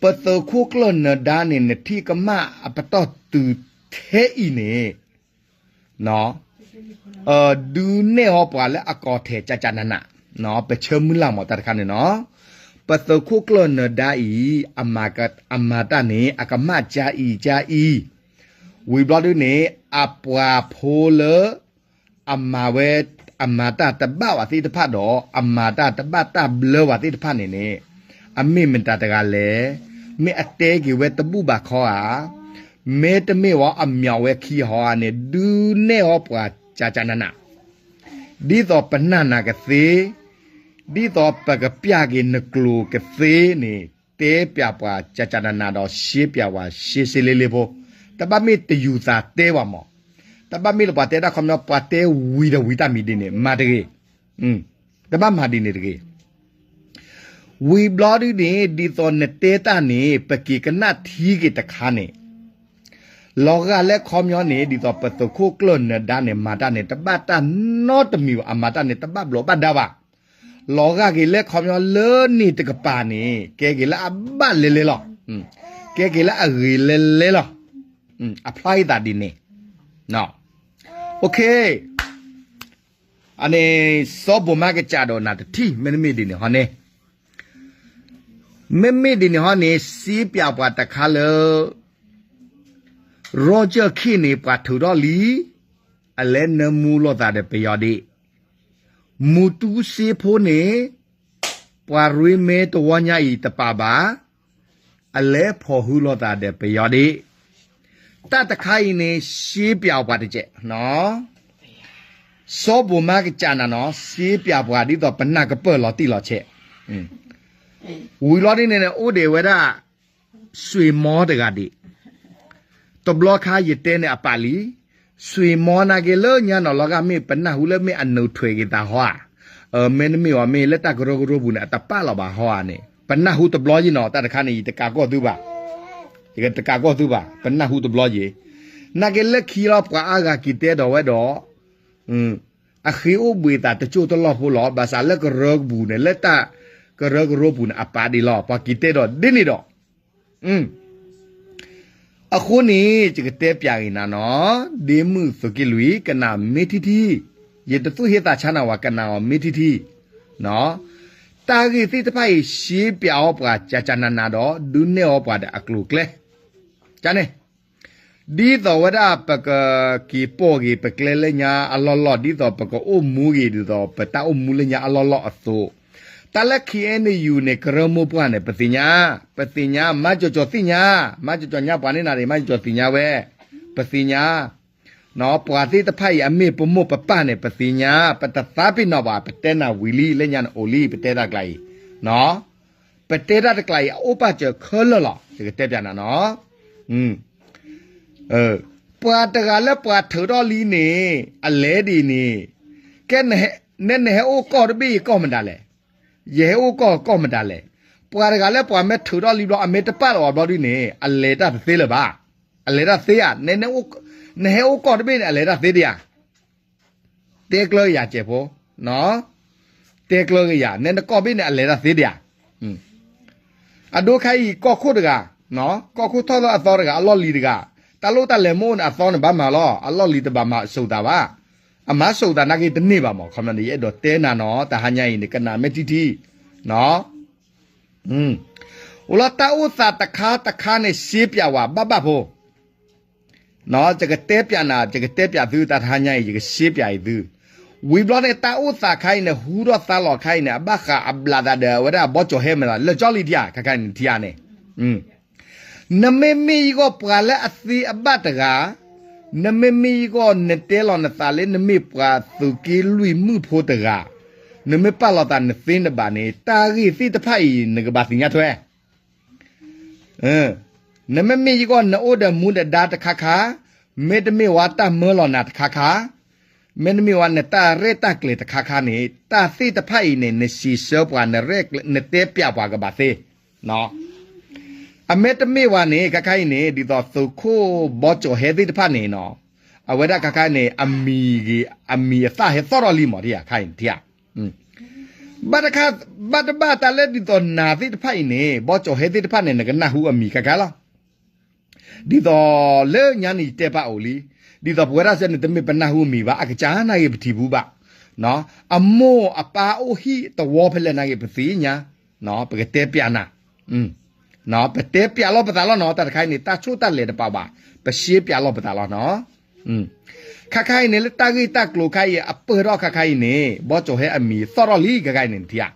ပသုးခိၣ်ကျၢၢ်နၢၤဒါန့ၣ် နထံၣ်ကမၣ်အပတီၢ်တုၤထဲအံၤန့ၣ်, ဒုးနဲၣ်အီၤပှၤလၢအကီၢ်ထဲးကကနန, ပဆၢမုၢ်လၢ်မးတၢ်တခါန့ၣ်နီၤ, ပသုးခိၣ်ကျၢၢ်နၢၤဒါအံၤ အမၤတၢ်န့ၣ် အကမၣ်ကအံၤကအံၤ, ဝံၤဘျီဒုန့ၣ် အပှၤဖိလၢ အမၤဝဲ အမၤတၢ်တဘၣ်ဝဲသ့ၣ်တဖၣ်ဒီး အမၤတၢ်တဘၣ်တၢ်ဘျၢဝဲသ့ၣ်တဖၣ်န့ၣ်န့ၣ်, အမ့ၢ်မတၤတဂၤလဲၣ်, မ့ၢ်အတဲက့ၤဝဲတဘူၣ်ဘၣ်ခီဧါ, မ့တမ့ၢ်ဝဲအမၠးဝဲခံဟီဧါန့ၣ် ဒုးနဲၣ်အီၤပှၤကကနနး, ဒ်သိးပနၢ်နၤကသ့, ဒ်သိးပကပျၢ်က့ၤနကျိၤကသ့န့ၣ် တဲပျၢ်ပှၤကကနနးဒီး ရှဲပျၢ်ပှၤရှဲရှဲလ့လ့ဖိ, တဘၣ်မ့ၢ်တယူၤသးတဲဘၣ်မး, တဘၣ်မ့ၢ်လၢပှၤတဲတၢ်ခီပညီ ပှၤတဲဝံၤဒီးဝံၤတၢ်မံၤဒ်န့ၣ် မၤတဂ့ၤ, တဘၣ်မၤဒ်န့ၣ်တဂ့ၤ. ဝံၤဘျီဒုန့ၣ် ဒ်သိးနတဲတၢ်န့ၣ် ပက့ၤကနၣ်ထံက့ၤတခါန့ၣ်, လီၤဂာ်လၢခီပညီန့ၣ် ဒ်သိးပသုးခိၣ်ကျၢၢ်နၢၤဒါန့ၣ် မၤတၢ်န့ၣ် တဘၣ်တၢ်နီတမံၤဘၣ်, အမၤတၢ်န့ၣ် တဘၣ်ဘျီးဘၣ်ဒါဘၣ်. လီၤဂာ်က့ၤလၢခီပညီလၢန့ၣ်တကပၤန့ၣ် ကဲက့ၤလၢအဘၣ်လဲၤလဲၤလီၤ. ကဲက့ၤလၢအဂ့ၤလဲၤလဲၤလီၤ. အဖျါအံၤသးဒ်န့ၣ်. အန့ၣ် စီၤဘိၣ်မါကစၢ်ဒိးနၤတထံၣ် မ့တမ့ၢ်ဒ်န့ၣ်ဟီန့ၣ်, မ့မ့ၢ်ဒ်န့ၣ်ဟီန့ၣ် ရှဲပျၢ်ပှၤတခါလၢ ရီကၢၢ်ခ့ၣ်န့ၣ် ပှၤထုးထီၣ်လံ, အလဲၤနၢမူလိာ်သးဒီးပယီၤဒ့ၣ်, မူတူစ့ဖိန့ၣ် ပှၤရ့မဲတဝီညါအံၤတပာ်ဘၣ်, အလဲၤဖီၣ်ဟုလိာ်သးဒီးပယီၤဒ့ၣ်, တၢ်တခါအံၤန့ၣ် ရှဲပျၢ်ပှၤတကဲး, စီၤဘိၣ်မါကစၢ်နၤနီၤ ရှဲပျၢ်ပှၤဒ်သိးပနၢ်ကပၢၢ်လီၤတံၢ်လီၤဆဲး, ဝံၤလီၤဒ်န့ၣ်န့ၣ် အိၣ်ဒံးဝဲဒၣ် စွ့ၣ်မီတဂၤဒံး, တဘျီခါယတဲန့ၣ်အပာ်လံ, စွ့ၣ်မီနာ်က့လၢညါနီၤလီၤဂာ်မ့ၢ်ပနၢ်ဟူလၢမ့ၢ်အနုးထွဲးက့ၤသးဟီဧါ, မ့တမ့ၢ်အီၤမ့ၢ်လၢတၢ်ကရၢကရိပူၤန့ၣ် အတပာ်လီၤဘၣ်ဟီဧါန့ၣ် ပနၢ်ဟူတဘျီယံၤနီၤ တၢ်တခါန့ၣ် ယတကးကီၢ်သုဘၣ်, ယတကးကီၢ်သုဘၣ် ပနၢ်ဟူတဘျီယံၤ, နာ်က့လၢခံလီၤပှၤအါဂၤက့ၤတဲဒီးဝဲဒီး အဃ့အိၣ်ဘှံးသးတကၠိၢ်တလီၢ်ဖိလီၤ, ဘၣ်ဆၣ်လၢကရၢကပူၤန့ၣ် လၢတၢ်ကရၢကရိပူၤန့ၣ် အပာ်ဒံးလီၤ, ပှၤက့ၤတဲဒီးဒ်န့ၣ်ဒီး, အဃိန့ၣ် ယကတဲပျးက့ၤနၤနီၤ, ဒ့မုၣ်သုးက့လွံၢ် ကနၣ်မ့ၢ်ထံထံ, ယတသူၣ်ဟ့သးဆါနၤဝဲကနၣ်အီၤမ့ၢ်ထံထံ, တၢ်ဂ့ၢ်သ့ၣ်တဖၣ်အံၤ ရှဲပျးအီၤပှၤကကနနၤဒီး ဒုးနဲၣ်အီၤပှၤဒီးအကျိၤအကျဲ, ကန့ၣ် ဒ်သိးဝဲဒၣ်ပကက့ၤပိာ်က့ၤပကျဲလၢညါအလီၢ်လီၢ်, ဒ်သိးပကအိၣ်မူက့ၤ ဒ်သိးပတၢ်အိၣ်မူလၢညါအလီၢ်လီၢ်အသိး, တၢ်လၢ ခ့ၣ်အဲၣ်ယူၣ်န့ၣ် ကရၢမိၢ်ပှၢ်န့ၣ် ပသ့ၣ်ညါ, ပသ့ၣ်ညါ, မၤကၠီၤကၠီၤသ့ၣ်ညါ, မၤကၠီၤကၠီၤညါပှၤန့ၣ်နၤဒံး မၤကၠီၤကၠီၤသ့ၣ်ညါဝဲ, ပသ့ၣ်ညါ ပှၤသ့ၣ်တဖၣ်အံၤအမ့ၢ်ပမိၢ်ပပၢ်န့ၣ် ပသ့ၣ်ညါ, ပတသးပ့ၤနီၣ်ဘၣ် ပတဲနၤဝံၤလံ လၢညါန့ၣ်အိၣ်လံ ပတဲတၢ်တကျါအံၤ, ပတဲတၢ်တကျါအံၤ အအိၣ်ပာ်စၢၤခဲလၢာ်လီၤ, ယကတဲပျးနၤနီၤ, ပှၤတဂၤလၢပှၤထုးထီၣ်လံန့ၣ် အလဲၤဒ်အံၤန့ၣ်, ကဲ နဲနဟဲအိၣ်ကီၢ်တဘ့ၣ်ယကီၢ်မတၤလဲၣ်, ယဟဲအိၣ်ကီၢ်ကီၢ်မတၤလဲၣ်, ပှၤတဂၤလၢပှၤမ့ၢ်ထုးထီၣ်လံဘျီ အမ့ၢ်တပာ်လီၤအီၤဘျီဒ်န့ၣ် အလဲၤတၢ်တသ့လၢၤဘၣ်, အလဲၤတၢ်သ့ဧါ, နဟဲအိၣ်ကီၢ်တဘ့ၣ်န့ၣ် အလဲၤတၢ်သ့ဒံးဧါ တဲကျၢၤကယၤစဲးဖိ, တဲကျၢၤကယၤ နဲနကီၢ်ဘ့ၣ်န့ၣ် အလဲၤတၢ်သ့ဒံးဧါ, အဒိခါအံၤ ကီၢ်ခိၣ်တဂၤ, ကီၢ်ခိၣ်ထီၣ်လၢအသီတဂၤ အလီၢ်လံၤတဂၤ, တၢ်လိၣ်တၢ်လဲၤမ့ၢ်အိၣ်န့ၣ် အသီန့ၣ်ဘၣ်မၤလီၤ, အလီၢ်လံၤတဘၣ်မၤစိာ်သးဘၣ်, အမၤစိာ်သးနာ်က့တန့ၢ်ဘၣ်မး, ခီမီန့ၣ် ယအဲၣ်ဒိးတဲနၤနီၤ တဟါညါအံၤန့ၣ် ကနၣ်မ့ၢ်ထံထံ အိၣ်လီၤတၢ်အိၣ်သးတခါတခါန့ၣ် ရှဲပျးဝဲဘၣ်ဘၣ်ဖိ, ယကတဲပျးနၤ ယကတဲပျးသု တၢ်တဟါညါအံၤ ယကရှဲပျးအံၤသု, ဝံၤဘျီန့ၣ် တၢ်အိၣ်သးခါအံၤန့ၣ် ဟူထီၣ်သါလီၤခါအံၤန့ၣ် အဘၣ်ဃးအဘျးသးဒီး အဝဲဒၣ်ဘီကၠီၤဟဲမ့ၢ်သး လၢကၠီလံထံဧါ ခါခါအံၤန့ၣ်ထံဧါန့ၣ် နမ့မ့ၢ်ယဂီၢ်ပှၤလၢအသ့အဘၣ်တဂၤ, နမ့မ့ၢ်ယဂီၢ်နတဲလီၤနသးလၢနမ့ၢ်ပှၤသုးက့လွံၢ်မုၣ်ဖိတဂၤ, နမ့ၢ်ပာ်လီၤသးနသ့နဘၣ်န့ၣ် တၢ်ဂ့ၢ်သ့ၣ်တဖၣ်အံၤ နကဘၣ်သ့ၣ်ညါထွဲ, နမ့မ့ၢ်ယဂီၢ်နအိၣ်ဒီးမူဒီးဒါတခါခါ, မ့တမ့ၢ်ဝဲတၢ်မၢလီၤနၤတခါခါ, မ့တမ့ၢ်ဝဲနတၢ်ရဲၣ်တၢ်ကျဲၤတခါခါန့ၣ် တၢ်သ့ၣ်တဖၣ်အံၤန့ၣ် နစံးဆၢပှၤ နရဲၣ်ကျဲၤ နတဲပျးပှၤကဘၣ်သ့ အမ့တမ့ၢ်ဝဲန့ၣ် ခါခါအံၤန့ၣ် ဒ်သိးသုးခိၣ်ဘီကၠီၤဟဲသ့ၣ်တဖၣ်န့ၣ်နီၤ, အဝဲဒၣ်ခါခါန့ၣ် အမံၤဂ့ၤ အမံၤအသၣ်ဟဲသီၣ်ထီၣ်လံမး ထံဧါ ခါအံၤထံဧါ, ဘၣ်တခါ ဘၣ်တဘၣ်တၢ်လၢဒ်သိးနၤသ့ၣ်တဖၣ်အံၤန့ၣ် ဘီကၠီၤဟဲသ့ၣ်တဖၣ်န့ၣ် နကနၢ်ဟူအမံၤခါခါလီၤ. ဒ်သိးလၢညါန့ၣ်ယတဲပာ်အိၣ်လံ, ဒ်သိးပဝဲဒၣ်စဲန့ၣ် တမ့ၢ်ပနၢ်ဟူအမံၤဘၣ် အကစၢ်နာ်ဂ့ၤပထံၣ်ဘူးဘၣ်, အမိၢ်အပၢ်အိၣ်ဟံၣ်တဝီဖဲလဲၣ်နာ်ဂ့ၤပသ့ၣ်ညါ, ပကတဲပျးနၤ, ပတဲပျးလီၤပသးလီၤနီၤ, တၢ်တခါအံၤန့ၣ် တၢ်ဆိၣ်တၢ်လဲၤတပာ်ဘၣ်, ပရှဲပျးလီၤပသးလီၤနီၤ. ခါခါအံၤန့ၣ် လၢတၢ်ဂ့ၢ်တၢ်ကျိၤခါအံၤ အပၢၢ်ထီၣ်ခါခါအံၤန့ၣ် ဘီကၠီၤဟဲအမံၤသီၣ်ထီၣ်လံ ခါခါအံၤန့ၣ်ထံ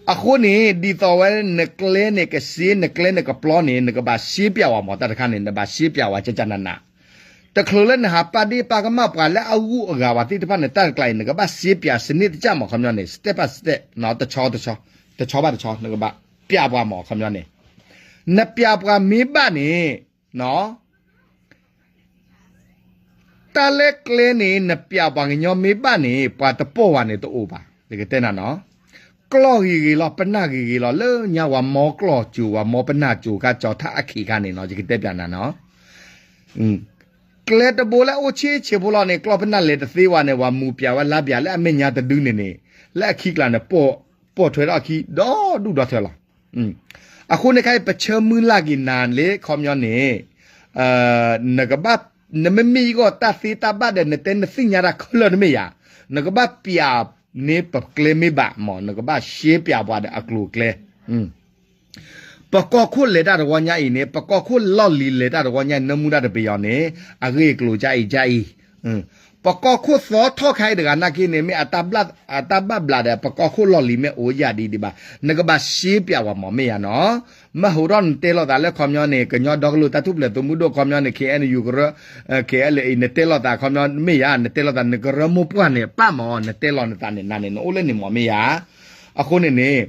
ဧါ အဃိန့ၣ် ဒ်သိးဝဲနကျဲန့ၣ်ကစ့ နကျဲန့ၣ်ကပျီန့ၣ် နကဘၣ်ရှင်းပြဝဲမး တၢ်တခါန့ၣ် နဘၣ်ရှင်းပြဝဲ ကကနန တချုးလၢနဟးပာ်ဒ့ၣ်ပာ်ကမၣ်ပှၤလၢအဂုၤအဂၤပှၤသ့ၣ်တဖၣ်န့ၣ် တၢ်တကျါအံၤ နကဘၣ်ရှင်းပြစနစ်တကျမး ခီပညီန့ၣ် step by step တဆီတဆီ တဆီဘၣ်တဆီ နကဘၣ်ပြပှၤမး ခီပညီန့ၣ် နပြပှၤမ့ၢ်ဘၣ်န့ၣ် တၢ်လၢကျဲန့ၣ် နပြပှၤကညီမ့ၢ်ဘၣ်န့ၣ် ပှၤတပိာ်ဝဲန့ၣ်တအိၣ်ဘၣ် ယကတဲနၤနီၤ ကျီၢ်ဂ့ၤဂ့ၤလီၤ ပနၢ်ဂ့ၤဂ့ၤလီၤ လၢညါဝဲမီကျီၢ်ကၠိၤ ဝဲမီပနၢ်ကၠိၤ ကၢ်ကၠီၤထၣ်အခ့အခါန့ၣ်နီၤ ယကတဲပျးနၤနီၤ ကျဲတဘိလၢအအိၣ်ဆံးဆံးဖိလီၤန့ၣ် ကျီၢ်ပနၢ်လဲၤတသ့ဝဲန့ၣ် ဝဲမူးပျးဝဲလါပျးလၢအမဲာ်ညါတဒုန့ၣ်န့ၣ် လၢအခံကျါန့ၣ် ပိာ်ထွဲထီၣ်အခံ ဒီဒူၣ်ဒီထၢလီၤ အဃိန့ၣ်ခဲအံၤ ပဆၢမုၢ်လၢ်က့ၤနၤလၢ ခီပညီန့ၣ် နကဘၣ် နမ့မ့ၢ်ယဂီၢ်တၢ်သ့တၢ်ဘၣ်ဒီး နတဲနသ့ၣ်ညါတၢ်ခဲလၢာ်တမ့ၢ်ယၤ, နကဘၣ်ပျးန့ၢ်ပကျဲမ့ၢ်ဘၣ်မး နကဘၣ်ရှဲပျးပှၤဒီးအကျိၤအကျဲ ပကီၢ်ခိၣ်လဲၤတၢ်တဝီညါအံၤန့ၣ် ပကီၢ်ခိၣ်လီၢ်လံၤလဲၤတၢ်တဝီညါအံၤ နၢမူဒၣ်တပယီၤန့ၣ် အဂ့ၢ်အကျိၤကအံၤကအံၤ, ပကီၢ်ခိၣ်သီထီၣ်ခါအံၤတဂၤနာ်က့န့ၣ် မ့ၢ်အတၢ်ဘၣ်ဘျးဒီး ပကီၢ်ခိၣ်လီၢ်လံၤမ့ၢ်အိၣ်ယၤဒ်ဒံးဘၣ်, နကဘၣ်ရှဲပျးပှၤမး မ့ၢ်ယၤနီၤ. မ့ၢ်ဟိးထီၣ်နတဲလိာ်သးလၢခီပညီန့ၣ် ကညီဒီကလုာ်တၢ်ထူၣ်ဖျဲးသုးမုၢ်ဒိၣ်ခီပညီန့ၣ် ခ့ၣ်အဲၣ်ယူၣ်ကရၢ ခ့ၣ်အဲၣ်လၢအံၤ နတဲလိာ်သးခီပညီမ့ၢ်ယၤ နတဲလိာ်သးနကရၢမိၢ်ပှၢ်န့ၣ် ပၣ်မး နတဲလိာ်နသးန့ၣ် နၤန့ၣ် နအိၣ်လၢန့ၣ်မး မ့ၢ်ယၤ. အဃိန့ၣ်န့ၣ်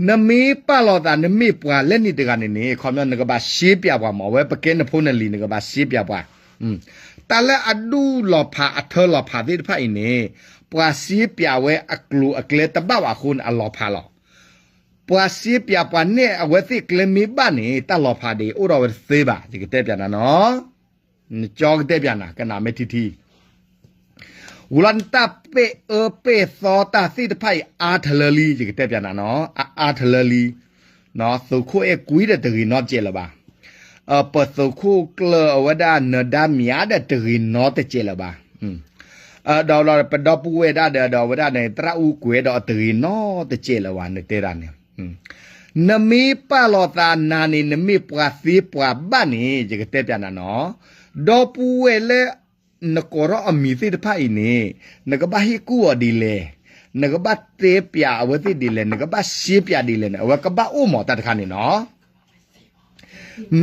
နမ့ၢ်ပာ်လီၤသး နမ့ၢ်ပှၤလၢန့ၣ်တဂၤန့ၣ်န့ၣ် ခီပညီ နကဘၣ်ရှဲပျးပှၤမး အဝဲပကဲနဖိနလံၤ နကဘၣ်ရှဲပျးပှၤ, တၢ်လၢအဒူၣ်လီၤဖးအထၢလီၤဖးသ့ၣ်တဖၣ်အံၤန့ၣ် ပှၤရှဲပျးဝဲအကျိၤအကျဲတဘၣ်ဘၣ်အဃိန့ၣ် အလီၤဖးလီၤ. ပှၤရှဲပျးပှၤနဲၣ်အဝဲသ့ၣ်ကျဲမ့ၢ်ဘၣ်န့ၣ် တၢ်လီၤဖးဒ်အိၣ်ဒီးဝဲတသ့ဘၣ် ယကတဲပျးနၤနီၤ. နကၠီကတဲပျးနၤ ကနၣ်မ့ၢ်ထံထံ ဝံၤလီၤနတၢ်ပဲာ်အၢပဲာ်သီတၢ်သ့ၣ်တဖၣ်အံၤအါထလၢလံ ယကတဲပျးနၤနီၤ အအါထလၢလံ. သုးခိၣ်အဲၣ်ကွံဒီးတဂ့ၤနီတစဲးလၢၤဘၣ်. ပသုးခိၣ်ကျၢၢ်အဝဲဒၣ်နဒါမၠးဒီးတဂ့ၤနီတစဲးလၢၤဘၣ်. ဒီးပဒီပုၢ်ဝဲၢ်ဒၣ်ဒီး ဒီးအဝဲဒၣ်န့ၣ် သရၣ်အူကွဲးဒီးတဂ့ၤနီတစဲးလၢၤဘၣ် နတဲဒၣ်န့ၣ် နမ့ၢ်ပာ်လီၤသးနၤန့ၣ် နမ့ၢ်ပှၤသ့ပှၤဘၣ်န့ၣ် ယကတဲပျးနၤနီၤ. ဒီပုၢ်ဝဲၢ်လၢ နကိးထီၣ်အမံၤသ့ၣ်တဖၣ်အံၤန့ၣ် နကဘၣ်ဟ့ၣ်ကူၣ်အီၤဒ်လဲၣ်, နကဘၣ်တဲပျးအဝဲသ့ၣ်ဒ်လဲၣ်, နကဘၣ်ရှဲပျးဒ်လဲၣ်န့ၣ် အဝဲကဘၣ်အိၣ်မးတၢ်တခါန့ၣ်နီၤ.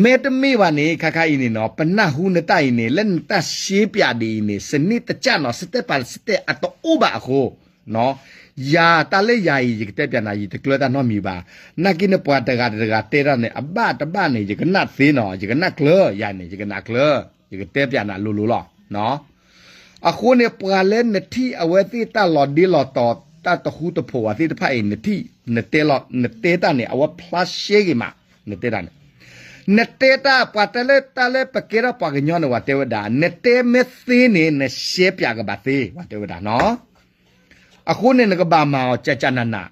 မ့တမ့ၢ်ဘၣ်န့ၣ် ခါခါအံၤန့ၣ်နီၤ ပနၢ်ဟူနတၢ်အံၤန့ၣ် လၢနတၢ်ရှဲပျးဒ်အံၤန့ၣ် စနံၣ်တကၢ်နီၤ စတဲပာ်စတဲအတအိၣ်ဘၣ်အဃိ ယၤတၢ်လၢယၤအံၤ ယကတဲပျးနၤ ယတကျၢၤတၢ်နီတမံၤဘၣ်. နာ်က့န့ၣ် ပှၤတဂၤတဂၤတဲတၢ်န့ၣ် အဘၣ်တဘၣ်န့ၣ် ယကနၣ်သ့နီၤ ယကနၣ်ကျၢၤ ယၤန့ၣ် ယကနၣ်ကျၢၤ ယကတဲပျးနၤလိၤလိၤလီၤ. အဃိန့ၣ် ပှၤလၢနထံၣ်အဝဲသ့ၣ်တၢ်လီၤဒ့လီၤတီၤ တၢ်တဃူတဖိးဝဲသ့ၣ်တဖၣ်အံၤ နထံၣ် နတဲလီၤ နတဲတၢ်န့ၣ် အဝဲဖျါရှဲဂ့ၤမး နတဲတၢ်န့ၣ် နတဲတၢ် ပှၤတဲလၢတၢ်လၢပကဲထီၣ်ပှၤကညီန့ၣ် ပှၤတဲဝဲဒၣ် နတဲမ့ၢ်သ့န့ၣ် နရှဲပျးကဘၣ်သ့ ပှၤတဲဝဲဒၣ်နီၤ. အဃိန့ၣ် နကဘၣ်မၤအီၤကၢ်ကၢ်နးနး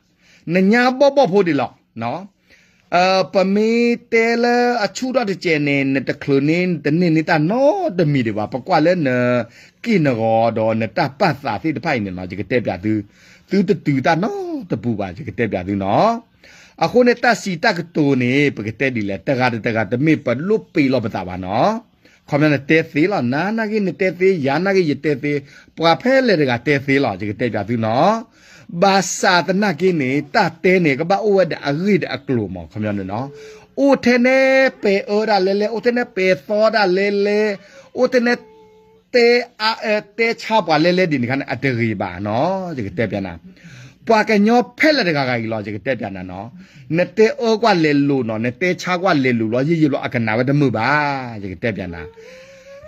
နညါဘီၣ်ဘီၣ်ဖိဒံးလီၤ. ပမ့ၢ်တဲလၢအဆူၣ်ထီၣ်တစဲးန့ၣ် နတချုးန့ၣ် တန့ၢ်န့ၢ်တၢ်နီတမံၤဒံးဘၣ်. ပကွၢ်လၢနက့ၢ်နဂီၤဒီးနတၢ်ပာ်သးသ့ၣ်တဖၣ်အံၤန့ၣ်နီၤ ယကတဲပျးသု, သုတတုၤတၢ်နီတပူၤဘၣ် ယကတဲပျးသုနီၤ. အဃိန့ၣ် တၢ်စံးတၢ်ကတိၤန့ၣ် ပကတဲဒ်လဲၣ် တဂၤတဂၤတမ့ၢ်ပလိၣ်ပ့ၤလီၤပသးဘၣ်နီၤ. ခီပညီနတဲသ့လီၤ နၤနာ်က့နတဲသ့ ယၤနာ်က့ယတဲသ့, ပှၤဖဲလဲၣ်တဂၤတဲသ့လီၤ ယကတဲပျးသုနီၤ. ဘၣ်ဆၣ်သနာ်က့န့ၣ် တၢ်တဲန့ၣ် ကဘၣ်အိၣ်ဝဲဒၣ်အဂ့ၢ်ဒီးအကျိၤမး ခီပညီန့ၣ်နီၤ. အိၣ်ထဲနဲပှၤအၢဒၣ်လဲၣ်လဲၣ် အိၣ်ထဲနဲပှၤသီဒၣ်လဲၣ်လဲၣ်, အိၣ်ထဲနဲ တဲအါ တဲဆါပှၤလဲၣ်လဲၣ်ဒ်န့ၣ်ခါန့ၣ် အတဂ့ၤဘၣ်နီၤ ယကတဲပျးနၤ. ပှၤကညီဖဲလဲၣ်တဂၤဂၤအံၤလီၤ ယကတဲပျးနၤနီၤ. နတဲအၢကွၢ်လဲၤလိာ်နီၤ နတဲဆါကွၢ်လဲၤလိာ်လီၤ ယံာ်ယံာ်လီၤ အကနၣ်ဝဲတမုာ်ဘၣ် ယကတဲပျးနၤ.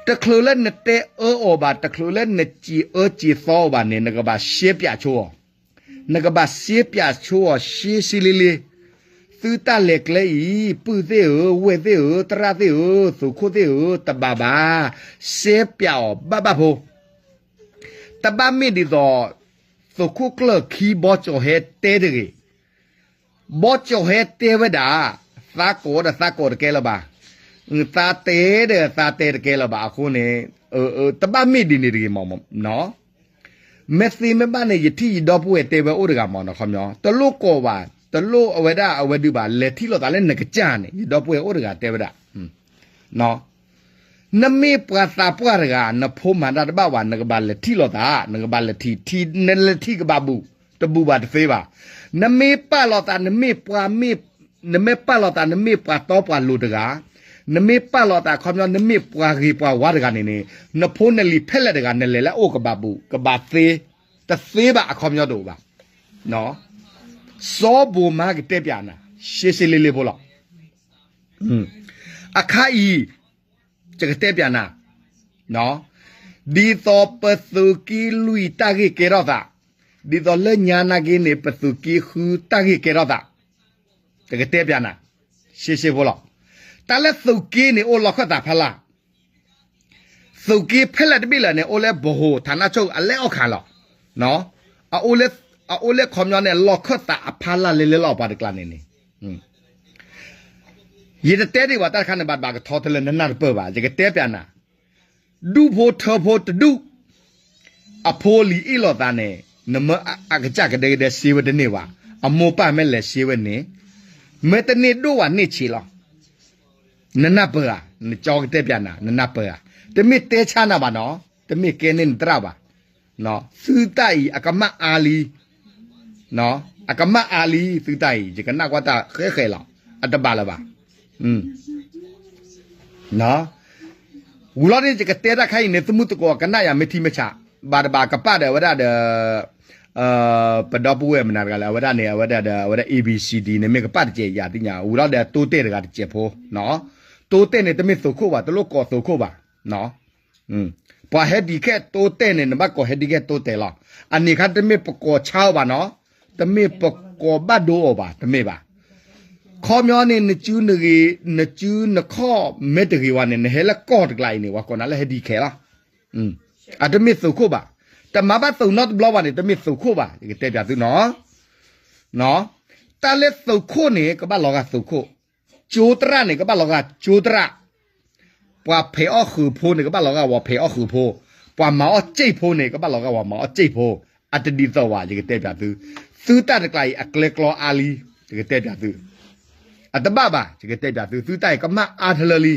တချုးလၢနတဲအၢအီၤဘၣ် တချုးလၢနစံးအၢစံးသီအီၤဘၣ်န့ၣ် နကဘၣ်ရှဲပျးဆိအီၤ နကဘၣ်ရှဲပျးဆိအီၤ ရှဲရှဲလ့လ့, သုတၢ်လဲၤကျဲအံၤ ပုၢ်သ့ၣ်ဧၢ, ဝဲၢ်သ့ၣ်ဧၢ, သရၣ်သ့ၣ်ဧၢ, သုးခိၣ်သ့ၣ်ဧၢ, တဘၣ်ဘၣ်, ရှဲပျးအီၤဘၣ်ဘၣ်ဖိ, တဘၣ်မ့ၢ်ဒ်သိး သုးခိၣ်ကျၢၢ်ခံဘီကၠီၤဟဲတဲတဂ့ၤ, ဘီကၠီၤဟဲတဲဝဲဒၣ်, သးကိးဒီးသးကိးတကဲလၢၤဘၣ်, သးတဲဒီးသးတဲတကဲလၢၤဘၣ်အဃိန့ၣ်, တဘၣ်မ့ၢ်ဒ်န့ၣ်တဂ့ၤမး, မ့ၢ်သ့မ့ၢ်ဘၣ်န့ၣ် ယထံၣ်ယဒီပုၢ်ဝဲၢ်တဲဝဲအိၣ်တဂၤမးနီၤ, ခီပညီ တလိၣ်ကိးဘၣ်, တလိၣ်အဝဲဒၣ်အဝဲဒုးဘၣ်, လဲၤထံၣ်လိာ်သးလၢနကစၢ်န့ၣ် ယဒီပုၢ်ဝဲၢ်အိၣ်တဂၤတဲဝဲဒၣ်, နမ့ၢ်ပှၤသးပှၢ်တဂၤ နဖိမၤတၢ်တဘၣ်ဘၣ် နကဘၣ်လဲၤထံၣ်လိာ်သး, နကဘၣ်လဲၤထံၣ်, နလဲၤထံၣ်ကဘၣ်ဘူး, တဘူးဘၣ်တသ့ဘၣ်, နမ့ၢ်ပာ်လီၤသး နမ့ၢ်ပှၤမ့ၢ်, နမ့ၢ်ပာ်လီၤသး နမ့ၢ်ပှၤတီပှၤလိၤတဂၤ, နမ့ၢ်ပာ်လီၤသးအခီပညီ နမ့ၢ်ပှၤဂ့ၤပှၤဝါတဂၤန့ၣ်န့ၣ်, နဖိနလံၤဖဲလဲၣ်တဂၤ နလဲၤလၢအအိၣ်ကဘၣ်ဘူး, ကဘၣ်သ့, တသ့ဘၣ်အခီပညီတအိၣ်ဘၣ်. စီၤဘိးမါကတဲပၠးနၤ, ရှဲရှဲလ့လ့ဖိလီၤ. အခါအံၤ, ယကတဲပၠးနၤ, ဒ်သိးပသုးက့လွံၢ်တၢ်ဂ့ၢ်ကဲထီၣ်သး, ဒ်သိးလၢညါနာ်က့န့ၣ် ပသုးက့ဃုတၢ်ဂ့ၢ်ကဲထီၣ်သး, ယကတဲပၠးနၤ, ရှဲရှဲဖိလီၤ. တၢ်လၢသုးက့န့ၣ်အိၣ်လီၢ်ခၢၣ်သးဖီလာ် သုးက့ဖဲလဲၣ်တဘ့ၣ်လၢာ်န့ၣ် အိၣ်လၢဗဟိုဌာနချုပ်အလဲၢ်အီၣ်ခးလီၤ. အအိၣ်လၢခီပညီန့ၣ် လီၢ်ခၢၣ်သးအဖီလာ်လဲၤလဲၤလီၤပှၤတကျါန့ၣ်န့ၣ်, ယတတဲဒံးဘၣ်တၢ်တခါန့ၣ် ဘၣ်တဘၣ်ကထီထဲလၢနနၢ်တပၢၢ်ဘၣ်, ယကတဲပၠးနၤ, ဒူၣ်ဖိထၢဖိတဒူၣ် အဖိလံၤအ့ၣ်လိာ်သးန့ၣ်, နမၢအကစၢ်ကဒဲကဒဲစ့ဝဲတန့ၢ်ဘၣ်, အမိၢ်ပၢ်မ့ၢ်လဲၤစ့ဝဲန့ၣ်, မ့ၢ်တန့ၢ်ဒိၣ်ဝဲန့ၢ်ဆံးလီၤ. နနၢ်ပၢၢ်ဧါ, နကၠီကတဲပၠးနၤ, နနၢ်ပၢၢ်ဧါ, တမ့ၢ်တဲဆါနၤဘၣ်နီၤ, တမ့ၢ်ကဲန့ၢ်နသရၣ်ဘၣ်. သုတၢ်အံၤအကမၣ်အါလံ, အကမၣ်အါလံ သုတၢ်အံၤ ယကနၣ်ကွၢ်တၢ်ဃဲဃဲလီၤ, အတဘၣ်လၢၤဘၣ်. ဝံၤလီၤန့ၣ် ယကတဲတၢ်ခါအံၤန့ၣ် သမုၢ်သကိးကနၣ်ယၤမ့ၢ်ထံမ့ၢ်ဆး, ဘၣ်တဘၣ်ကပာ်ဒီးအဝဲဒၣ်ဒီး ပဒီပုၢ်ဝဲၢ်မနုၤတဂၤလဲၣ်, အဝဲဒၣ်န့ၣ် အဝဲဒၣ်ဒီး အဝဲဒၣ် A B C D န့ၣ် မ့ၢ်ကပာ်တစဲးယၤသ့ၣ်ညါ, ဝံၤလီၤဒီးတိတဲာ်တဂၤတစဲးဖိ, တိတဲာ်န့ၣ် တမ့ၢ်သုးခိၣ်ဘၣ်, တလိၣ်ကိးသုးခိၣ်ဘၣ်. ပှၤဟဲဒံးခဲတိတဲာ်န့ၣ် နဘၣ်ကိးဟဲဒံးခဲတိတဲာ်လီၤ. အန့ၣ်ခါတမ့ၢ်ပကိးဆါအီၤဘၣ်နီၤ, တမ့ၢ်ပကိးဘၣ်ဒိအီၤဘၣ်, တမ့ၢ်ဘၣ်. ခီပညီန့ၣ် နစုနဂ့ၤ, နစုနခီၣ်မ့ၢ်တဂ့ၤဝဲန့ၣ် နဟဲလၢကီၢ်တကျါအံၤန့ၣ် ပှၤကိးနၤလၢဟဲဒံးခဲလီၤ. အတမ့ၢ်သုးခိၣ်ဘၣ်. တမၤဘၣ်သုးနီတဘျီဘၣ်န့ၣ် တမ့ၢ်သုးခိၣ်ဘၣ်, ယကတဲပၠးသုနီၤ. တၢ်လၢသုးခိၣ်န့ၣ် ကဘၣ်လီၤဂာ်သုးခိၣ်, ကၠိသရၣ်န့ၣ် ကဘၣ်လီၤဂာ်ကၠိသရၣ်, ပှၤဖံးအီၣ်ဃုာ်ဖိန့ၣ် ကဘၣ်လီၤဂာ်ပှၤဖံးအီၣ်ဃုာ်ဖိ, ပှၤမၤအီၣ်စ့ၣ်ဖိန့ၣ် ကဘၣ်လီၤဂာ်ပှၤမၤအီၣ်စ့ၣ်ဖိ, အတဒ်သိးဘၣ် ယကတဲပၠးသု. သုတၢ်တကျါအံၤ အကျဲကျီအါလံ, ယကတဲပၠးသု. အတဘၣ်ဘၣ် ယကတဲပၠးသု, သုတၢ်အံၤကမၣ်အါထလၢလံ.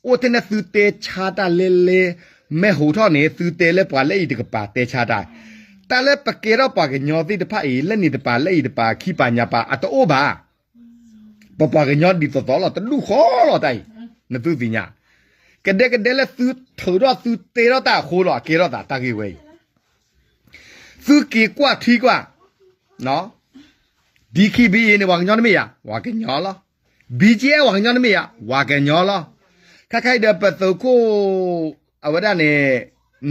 အိၣ်ထဲန့ၣ်သုတဲဆါတၢ်လဲလဲ, မ့ၢ်ဟိးထီၣ်န့ၣ် သုတဲလၢပှၤလၢအံၤတကပၤတဲဆါတၢ်, တၢ်လၢပကဲထီၣ်ပှၤကညီသ့ၣ်တဖၣ်အံၤ လၢန့ၣ်တပၤလၢအံၤတပၤ ခံပၤညါပၤ အတအိၣ်ဘၣ်. ပပှၤကညီဒ်သိးသိးလီၤ တဒူၣ်ဃီလီၤတၢ်အံၤ, နသုသ့ၣ်ညါ, ကဒဲကဒဲလၢသုထုးထီၣ်သုတဲထီၣ်တၢ်အဃိလီၤ အကဲထီၣ်သးတၢ်ဂ့ၢ်ဝဲအံၤ. သုက့ၤကွၢ်ထံကွၢ်, DKBA န့ၣ် ပှၤကညီတမ့ၢ်ယၤ, ပှၤကညီလီၤ. BGF ပှၤကညီတမ့ၢ်ယၤ, ပှၤကညီလီၤ. ခဲခါအံၤဒီးပသုးခိၣ် အဝဲဒၣ်န့ၣ်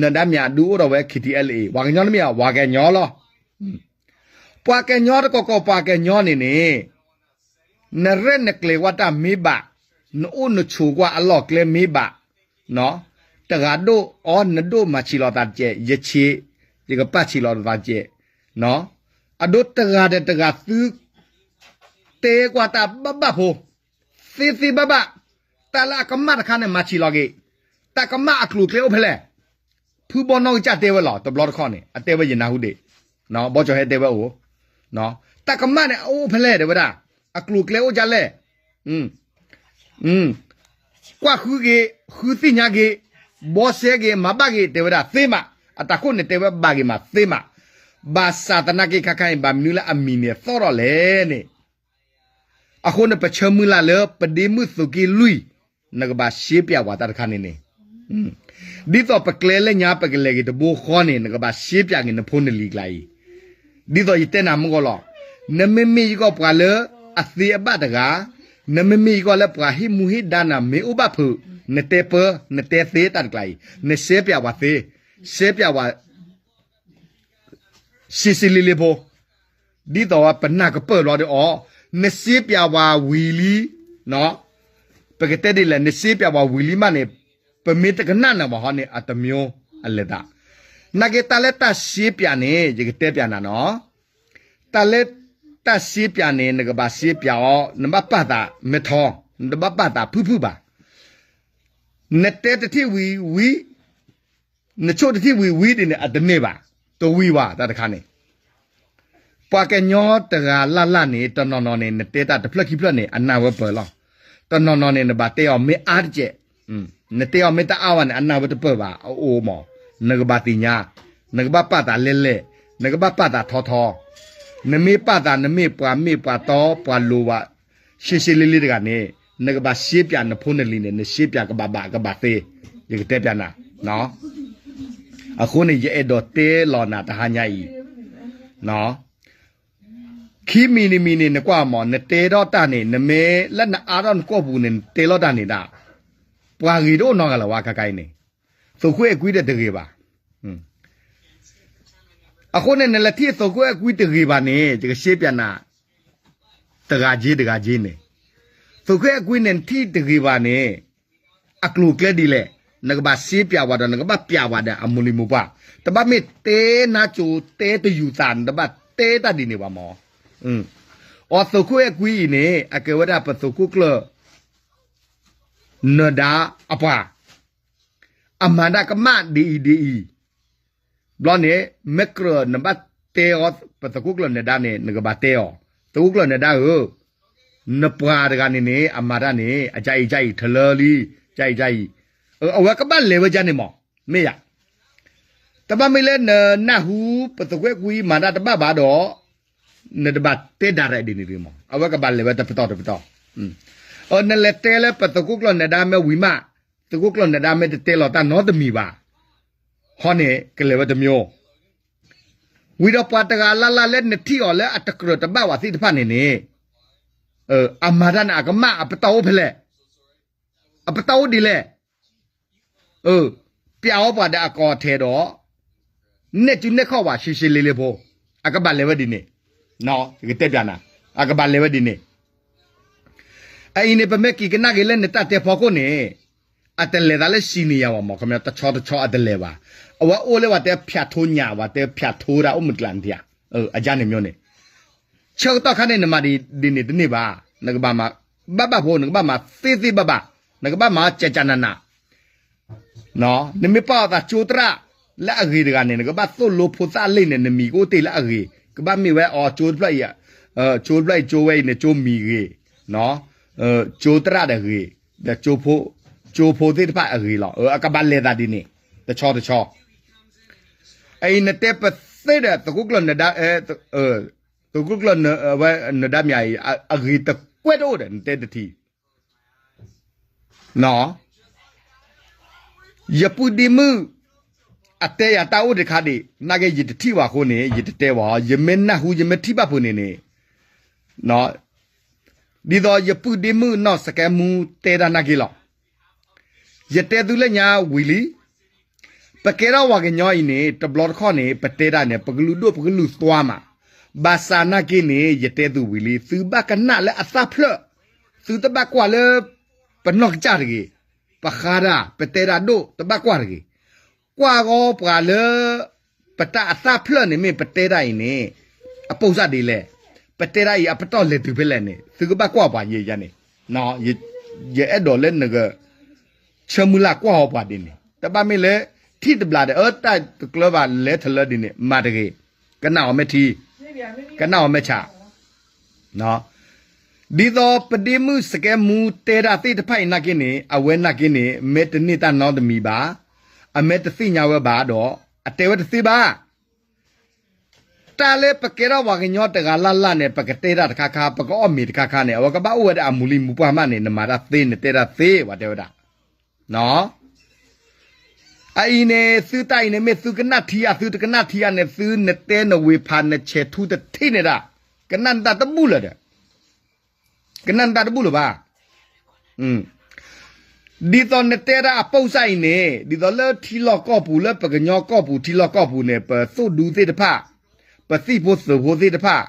နဒါမြးဒုးအိၣ်ဒီးဝဲ KTLA ပှၤကညီတမ့ၢ်ယၤ, ပှၤကညီလီၤ. ပှၤကညီတကီၢ်ကီၢ် ပှၤကညီန့ၣ်န့ၣ် နရဲၣ်နကျဲၤကွၢ်တၢ်မ့ၢ်ဘၣ်, နအိၣ်နဆိးကွၢ်အလီၢ်ကျဲမ့ၢ်ဘၣ်, တဂၤဒိၣ်အီၤနဒိၣ်မၤဆံးလီၤသးတကဲး, ယဆံး, ယကပာ်ဆံးလီၤသးတကဲး, အဒိတဂၤဒီးတဂၤသု တဲကွၢ်တၢ်ဘၣ်ဘၣ်ဖိ, သ့သ့ဘၣ်ဘၣ်, တၢ်လၢအကမၣ်တခါန့ၣ် မၤဆံးလီၤက့ၤ, တၢ်ကမၣ်အကျိၤအကျဲအိၣ်ဖဲလဲၣ်. ဖုဘီနီၢ်ကစၢ်တဲဝဲလီၤ တဘျီတခီၣ်န့ၣ် အတဲဝဲယနၢ်ဟူဒံး, ဘီကၠီၤဟဲတဲဝဲအိၣ်, တၢ်ကမၣ်န့ၣ် အအိၣ်ဖဲလဲၣ်တဲဝဲဒၣ်, အကျိၤအကျဲအိၣ်ဒ်လဲၣ်, ကွၢ်ဃုက့ၤ, ဃုသ့ၣ်ညါက့ၤ, ဘီစဲက့ၤ မၤဘၣ်က့ၤ တဲဝဲဒၣ်သ့မး, အတၢ်ခိၣ်န့ၣ်တဲဝဲဘၣ်က့ၤမးသ့မး, ဘၣ်ဆၣ်သနာ်က့ခါခါအံၤ ဘၣ်မနုၤလၢအမံၤန့ၣ်သီၣ်ထီၣ်လဲၣ်န့ၣ် အဃိန့ၣ် ပဆၢမုၢ်လၢ်လၢ ပဒ့မုၣ်သုးက့လွံၢ်, နကဘၣ်ရှဲပၠးဝဲတၢ်တခါန့ၣ်န့ၣ်, ဒ်သိးပကျဲလၢညါ ပကလဲၤက့ၤတဘိဃီန့ၣ် နကဘၣ်ရှဲပၠးက့ၤနဖိနလံၤကျါအံၤ, ဒ်သိးယတဲနၤမုၢ်ဂီၤလီၤ, နမ့မ့ၢ်ယကီၢ်ပှၤလၢအသ့အဘၣ်တဂၤ, နမ့မ့ၢ်ယကီၢ်လၢပှၤဟ့ၣ်မူဟ့ၣ်ဒါနၤမ့ၢ်အိၣ်ဘၣ်ဖုး, နတဲပၢ, နတဲသ့တၢ်တကျါအံၤ, နရှဲပၠးဝဲသ့, ရှဲပၠးဝဲ စံးစံးလံလံဖိ, ဒ်သိးဝဲပနၢ်ကပၢၢ်ဘျီဒီးအီၤ, နရှဲပၠးဝဲဝံၤလံ, ပကတဲဒ်လဲၣ် နရှဲပၠးဝဲဝံၤလံမးန့ၣ်, ပမ့ၢ်တကနၣ်နၤဘၣ်ဟီန့ၣ် အတမံၤအလဲၤသး, နာ်က့တၢ်လၢတၢ်ရှဲပၠးန့ၣ် ယကတဲပၠးနၤနီၤ, တၢ်လၢတၢ်ရှဲပၠးန့ၣ် နကဘၣ်ရှဲပၠးအီၤ နဘၣ်ပာ်သးမဲထီ, နတဘၣ်ပာ်သးဖုၣ်ဖုၣ်ဘၣ်, နတဲတထံၣ်ဝံၤဝံၤ နဆိၣ်တထံၣ်ဝံၤဝံၤဒ်န့ၣ် အတန့ၢ်ဘၣ်, တဝံၤဘၣ်တၢ်တခါန့ၣ်, ပှၤကညီတဂၤလၢ်လၢ်န့ၣ် တနီၤနီၤန့ၣ် နတဲတၢ်တဖျၢၣ်ခံဖျၢၣ်န့ၣ် အနၢ်ဝဲပၢၢ်လီၤ, တနီၤနီၤန့ၣ် နဘၣ်တဲအီၤမ့ၢ်အါတကဲး, နတဲအီၤမ့ၢ်တအါဝဲန့ၣ် အနၢ်ဝဲတပၢၢ်ဘၣ် အအိၣ်မး, နကဘၣ်သ့ၣ်ညါ, နကဘၣ်ပာ်သးလဲၢ်လဲၢ်, နကဘၣ်ပာ်သးထီထီ နမ့ၢ်ပာ်သး နမ့ၢ်ပှၤမ့ၢ်ပှၤတီ ပှၤလိၤဝဲ ရှဲရှဲလ့လ့တဂၤန့ၣ် နကဘၣ်ရှဲပၠးနဖိနလံၤန့ၣ် နရှဲပၠးကဘၣ်ဘၣ်ကဘၣ်သ့, ယကတဲပၠးနၤ. အဃိန့ၣ် ယအဲၣ်ဒိးတဲလီၤနၤတဟါညါအံၤ, ခံမံၤတမံၤန့ၣ် နကွၢ်မး နတဲထီၣ်တၢ်န့ၣ် နမ့ၢ်လၢနအါထီၣ်နကိာ်ပူၤန့ၣ် နတဲလီၤတၢ်န့ၣ်ဒၣ် ပှၤဂ့ၤတအိၣ်နီတဂၤလၢၤဝဲ ခဲခါအံၤန့ၣ်, သုးခိၣ်အဲၣ်ကွံဒီးတဂ့ၤဘၣ်. အဃိန့ၣ် နလဲၤထံၣ်သုးခိၣ်အဲၣ်ကွံတဂ့ၤဘၣ်န့ၣ် ယကရှဲပၠးနၤ တဂၤက့တဂၤက့န့ၣ်, သုးခိၣ်အဲၣ်ကွံန့ၣ် နထံၣ်တဂ့ၤဘၣ်န့ၣ် အကျိၤအကျဲဒ်လဲၣ်, နကဘၣ်ရှဲပၠးဝဲဒီး နကဘၣ်ပၠးဝဲဒီးအမိၢ်လံၤမိၢ်ပှၢ်, တဘၣ်မ့ၢ်တဲနါစိၤတဲတယူၤသး နတဘၣ်တဲတၢ်ဒ်န့ၣ်ဘၣ်မး. အီ သုးခိၣ်အဲၣ်ကွံအံၤန့ၣ် အကဲဝဲဒၣ်ပသုးခိၣ်ကျၢၢ် နၢၤဒါအပှၤ, အမၤတၢ်ကမၣ်ဒ်အံၤဒ်အံၤ, ဘျီန့ၣ် မ့ၢ်ကြၢးနဘၣ်တဲအီၤ ပသုးခိၣ်ကျၢၢ်နၢၤဒါန့ၣ် နကဘၣ်တဲအီၤ, သုးခိၣ်ကျၢၢ်နၢၤဒါဧၢ, နပှၤတဂၤန့ၣ်န့ၣ် အမၤတၢ်န့ၣ် အကအံၤကအံၤ ထလၢလံ, ကအံၤကအံၤ, အဝဲကဘၣ်လဲၤဝဲဒ်န့ၣ်မး, မ့ၢ်ယၤ, တဘၣ်မ့ၢ်လၢနနၢ်ဟူ ပသုးခိၣ်အဲၣ်ကွံမၤတၢ်တဘၣ်ဘၣ်ဒီး နတဘၣ်တဲဒၣ်ရဲၣ်ဒ်န့ၣ်တဂ့ၤမး, အဝဲကဘၣ်လဲၤဝဲတပတီၢ်တပတီၢ်. နလဲၤတဲလၢပသုးခိၣ်ကျၢၢ်နၢၤဒါမ့ၢ်ဝံၤမး, သုးခိၣ်ကျၢၢ်နၢၤဒါမ့ၢ်တတဲလီၤတၢ်နီတမံၤဘၣ်, ဟီန့ၣ် ကလဲၤဝဲတမျိုး, ဝံၤဒီးပှၤတဂၤလၢ်လၢ်လၢနထံၣ်အီၤလၢအတကြၢးတဘၣ်ဝဲသ့ၣ်တဖၣ်န့ၣ်န့ၣ်, အမၤတၢ်န့ၣ် အကမၣ်အပတီၢ်အိၣ်ဖဲလဲၣ်, အပတီၢ်အိၣ်ဒ်လဲၣ် ပျးအီၤပှၤဒီးအကီအထဲဒီး နဲၣ်စုနဲၣ်ခီၣ်ဝဲရှဲရှဲလ့လ့ဖိ, အကဘၣ်လဲၤဝဲဒ်န့ၣ်, ယကတဲပျးနၤ, အကဘၣ်လဲၤဝဲဒ်န့ၣ်. အအံၤန့ၣ် ပမ့ၢ်က့ၤကနၣ်က့ၤလၢနတၢ်တဲဖီခိၣ်န့ၣ်, အတလဲၤသးလၢစံနံယၤဘၣ်မး, ခီပညီတဆီတဆီအတလဲၤဘၣ်. အဝဲအိၣ်လၢပှၤတဲဖၠးထိညၣ် ပှၤတဲဖၠးထိဒၣ်အိၣ်မုၢ်ကျါန့ၣ်ဧါ, အယါန့ၣ်မ့ၢ်န့ၣ် ဆၢကတီၢ်ခါန့ၣ် နမၤဒ်န့ၣ်တန့ၢ်ဘၣ်, နကဘၣ်မၤဘၣ်ဘၣ်ဖိ, နကဘၣ်မၤသ့သ့ဘၣ်ဘၣ်, နကဘၣ်မၤကၠးကၠးနးနး, နမ့ၢ်ပာ်အီၤသးကၠိသရၣ်လၢအဂ့ၤတဂၤန့ၣ် နကဘၣ်သိၣ်လိဖိသၣ်လံၣ်န့ၣ် နမံၤကအိၣ်တ့ၢ်လၢအဂ့ၤ, ကဘၣ်မ့ၢ်ဝဲအီၤကၠိတဖျၢၣ်အံၤ, ကၠိတဖျၢၣ်အံၤကၠိဝဲအံၤန့ၣ် ကၠိမံၤဂ့ၤ, ကၠိသရၣ်ဒီးဂ့ၤ, ဒီးကၠိဖိသ့ၣ်တဖၣ်အဂ့ၤလီၤ, အကဘၣ်လဲၤသးဒ်န့ၣ်, တဆီတဆီ အအံၤနတဲပသ့ဒီး သုးခိၣ်ကျၢၢ်နၢၤဒါ, သုးခိၣ်ကျၢၢ်နၢၤဒါမ့ၢ်အံၤ အဂ့ၤတကွဲးတအိၣ်ဒီး နတဲတထံၣ်, ယပုၢ်ဒ့မုၣ် အတဲယၤတၢ်အိၣ်တခါဒံး နာ်က့ ယတထံၣ်ဘၣ်အဃိန့ၣ် ယတတဲဘၣ်, ယမ့ၢ်နၢ်ဟူ ယမ့ၢ်ထံၣ်ဘၣ်ဖုးန့ၣ်န့ၣ်, ဒ်သိးယပုၢ်ဒ့မုၣ်နီၢ်စကဲမူတဲတၢ်နာ်က့လီၤ. ယတဲသုလၢညါဝံၤလံ, ပကဲထီၣ်ပှၤကညီအံၤန့ၣ် တဘျီတခီၣ်န့ၣ် ပတဲတၢ်န့ၣ် ပကလုာ်ဒိၣ်ပကလုာ်သွါမး, ဘၣ်ဆၣ်နာ်က့န့ၣ် ယတဲသုဝံၤလံ သုဘၣ်ကနၣ်လၢအသၣ်ဖျၢၣ်, သုတဘၣ်ကွၢ်လၢ ပနီၢ်ကစၢ်တဂ့ၤ, ပဃါတၢ် ပတဲတၢ်ဒိၣ် တဘၣ်ကွၢ်တဂ့ၤ, ကွၢ်ဂီၤပှၤလၢ ပတၢ်အသၣ်ဖျၢၣ်န့ၣ် မ့ၢ်ပတဲတၢ်အံၤန့ၣ် အပိၢ်စၢ်ဒ်လဲၣ်, ပတဲတၢ်အံၤအပတီၢ်လဲၤတုၤဖဲလဲၣ်န့ၣ် သုကဘၣ်ကွၢ်ပှၤယဲယဲန့ၣ်, ယအဲၣ်ဒိးလၢနက ဆၢမုၢ်လၢ်ကွၢ်အီၤပှၤဒ်န့ၣ် တဘၣ်မ့ၢ်လၢ ထံၣ်တဘျီဒီး အၢ တၢ်တကျၢၤဘၣ်လဲၤထီၣ်လၢဒ်န့ၣ် မၤတဂ့ၤ, ကနၣ်အီၤမ့ၢ်ထံ, ကနၣ်အီၤမ့ၢ်ဆး ဒ်သိးပဒ့မုၣ်စကဲမူတဲတၢ်သ့ၣ်တဖၣ်အံၤနာ်က့န့ၣ် အဝဲနာ်က့န့ၣ် မ့ၢ်တန့ၢ်တၢ်နီတမံၤဘၣ်, အမ့ၢ်တသ့ၣ်ညါဝဲဘၣ်ဒီး အတဲဝဲတသ့ဘၣ်. တၢ်လၢပကဲထီၣ်ပှၤကညီတဂၤလၢ်လၢ်န့ၣ် ပကတဲတၢ်တခါခါ ပကအီၣ်မ့ၤတခါခါန့ၣ် အဝဲကဘၣ်အိၣ်ဝဲဒၣ်အမူလံမူပှၢ်မးန့ၣ် နမၤတၢ်သ့ နတဲတၢ်သ့ ပှၤတဲဝဲဒၣ် အအံၤန့ၣ် သုတၢ်အံၤန့ၣ် မ့ၢ်သုကနၣ်ထံဧါ သုတကနၣ်ထံဧါန့ၣ် သုနတဲနဝ့ၤဖး နဆဲးထူတထံၣ်န့ၣ်ဒၣ် ကနၣ်နတၢ်တဘူၣ်လၢၤဒီး ကနၣ်နတၢ်တဘူၣ်လၢၤဘၣ်. ဒ်သိးနတဲဒၣ်အပိၢ်စၢ်အံၤန့ၣ် ဒ်သိးလၢထံလီၢ်ကီၢ်ပူၤ လၢပကညီကီၢ်ပူၤ ထံလီၢ်ကီၢ်ပူၤန့ၣ် ပသိၣ်ဒူသ့ၣ်တဖၣ် ပသံၣ်ဖိသုးဖိသ့ၣ်တဖၣ်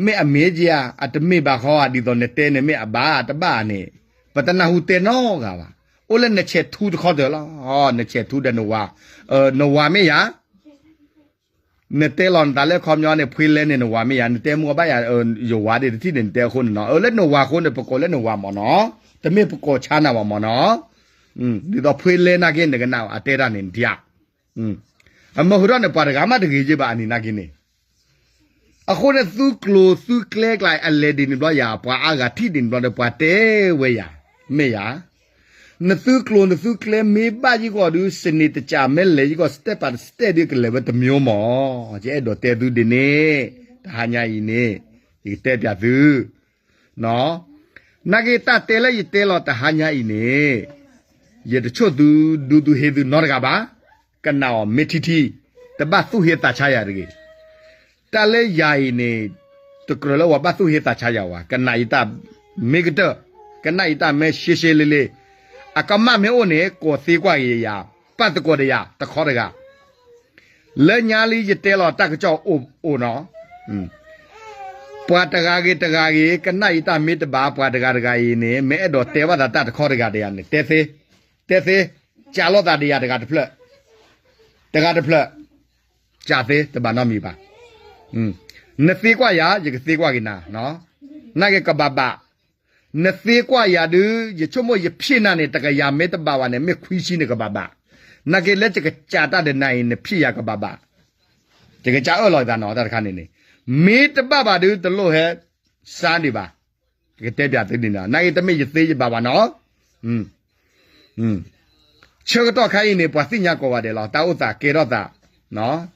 မ့ၢ်အမ့ၢ်ဧါ အတမ့ၢ်ဘၣ်ဃီဧါ ဒ်သိးနတဲန့ၣ် မ့ၢ်အဘၣ်တဘၣ်န့ၣ် ပတနၢ်ဟူတဲနီတဂၤဘၣ်. အိၣ်လၢနဆဲးထူတခီတၢၤလီၤ. နဆဲးထူဒီးနဝၤ, နဝၤမ့ၢ်ယၤ နတဲလီၤနသးလၢခီပညီန့ၣ် ဖှ့လဲန့ၣ် နဝၤမ့ၢ်ယၤ နတဲမူအဘၣ်ယၤ ယဝၤဒ်တထံၣ်န့ၣ် နတဲအဃိန့ၣ်နီၤ လၢနဝၤအဃိန့ၣ် ပကိးလၢနဝၤမ့ၢ်နီၤ တမ့ၢ်ပကိးဆါနၤဘၣ်မ့ၢ်နီၤ ဒ်သိးဖှ့လဲနာ်က့ နကနၣ်အတဲတၢ်န့ၣ်နထံၣ်ဧါ. အမ့ၢ်ဟူထီၣ်န့ၣ် ပှၤတဂၤမးတဂ့ၤယ့ၢ်ဘၣ်အန့ၣ်နာ်က့န့ၣ် အဃိန့ၣ် သုကျိၤသုကျဲကျါ အလဲၤဒ်န့ၣ်ဘျီယၤ ပှၤအါဂၤထံၣ်ဒ်န့ၣ်ဘျီဒီး ပှၤတဲဝဲယၤ မ့ၢ်ယၤ နသုကျိၤနသုကျဲမ့ၢ်ဘၣ်ယံၤကီၢ်ဒုး စနံၤတကးမ့ၢ်လဲၤယံၤကီၢ် step by step ဒုးကလဲၤဝဲတမျိုးမး ယအဲၣ်ဒိးတဲသုဒ်န့ၣ် တဟါညါအံၤန့ၣ်, ယကတဲပၠးသု, နာ်က့တၢ်တဲလၢယတဲလီၤတဟါညါအံၤန့ၣ်, ယတဆိၣ်သု ဒူသုဟ့သုနီတဂၤဘၣ်, ကနၣ်အီၤမ့ၢ်ထံထံ, တဘၣ်သူၣ်ဟ့သးဆါယၤတဂ့ၤ. တၢ်လၢယၤအံၤန့ၣ်, တကြၢးလၢပှၤဘၣ်သူၣ်ဟ့သးဆါယၤဝဲ, ကနၣ်ယတၢ်မ့ၢ်ကတၢၢ်, ကနၣ်ယတၢ်မ့ၢ်ရှဲရှဲလ့လ့, အကမၣ်မ့ၢ်အိၣ်န့ၣ် ကိးသ့ကွၢ်က့ၤယၤ, ပာ်သကိးဒီးယၤတခီတဂၤ လၢညါလံယတဲလီၤတၢ်ကစီၣ်အိၣ်နီၤ, ပှၤတဂၤဂ့ၤတဂၤဂ့ၤ ကနၣ်ယတၢ်မ့ၢ်တဘၣ်, ပှၤတဂၤတဂၤအံၤန့ၣ် မ့ၢ်အဲၣ်ဒိးတဲဘၣ်သးတၢ်တခီတဂၤဒီးယၤန့ၣ်, တဲသ့, တဲသ့, ကးလိာ်သးဒီးယၤတဂၤတဖျၢၣ်, တဂၤတဖျၢၣ်, ကးသ့ တဘၣ်နီတမံၤဘၣ်. နသ့ကွၢ်ယၤ ယကသ့ကွၢ်က့ၤနၤ, နာ်က့ကဘၣ်ဘၣ် နသ့ကွၢ်ယၤဒုး ယဆိကမိၣ်ယဖံးနၤန့ၣ် တကယၤမ့ၢ်တဘၣ်ဘၣ်န့ၣ် မ့ၢ်ခွံဆံန့ၣ်ကဘၣ်ဘၣ်, နာ်က့လၢယကစးတၢ်ဒီးနၤအံၤ နဖံးယၤကဘၣ်ဘၣ်, ယကစးအၢၣ်လီၤသးနီၤ တၢ်တခါန့ၣ်န့ၣ်, မ့ၢ်တဘၣ်ဘၣ်ဒုး တလိၣ်ဟဲစါဒံးဘၣ်, ယကတဲပၠးသုဒ်န့ၣ်, နာ်က့တမ့ၢ်ယသ့ယဘၣ်ဘၣ်နီၤ ဆၢကတီၢ်ခါအံၤန့ၣ် ပှၤသ့ၣ်ညါကိးဂၤဒဲးလီၤ, တၢ်အိၣ်သးကဲထီၣ်သး,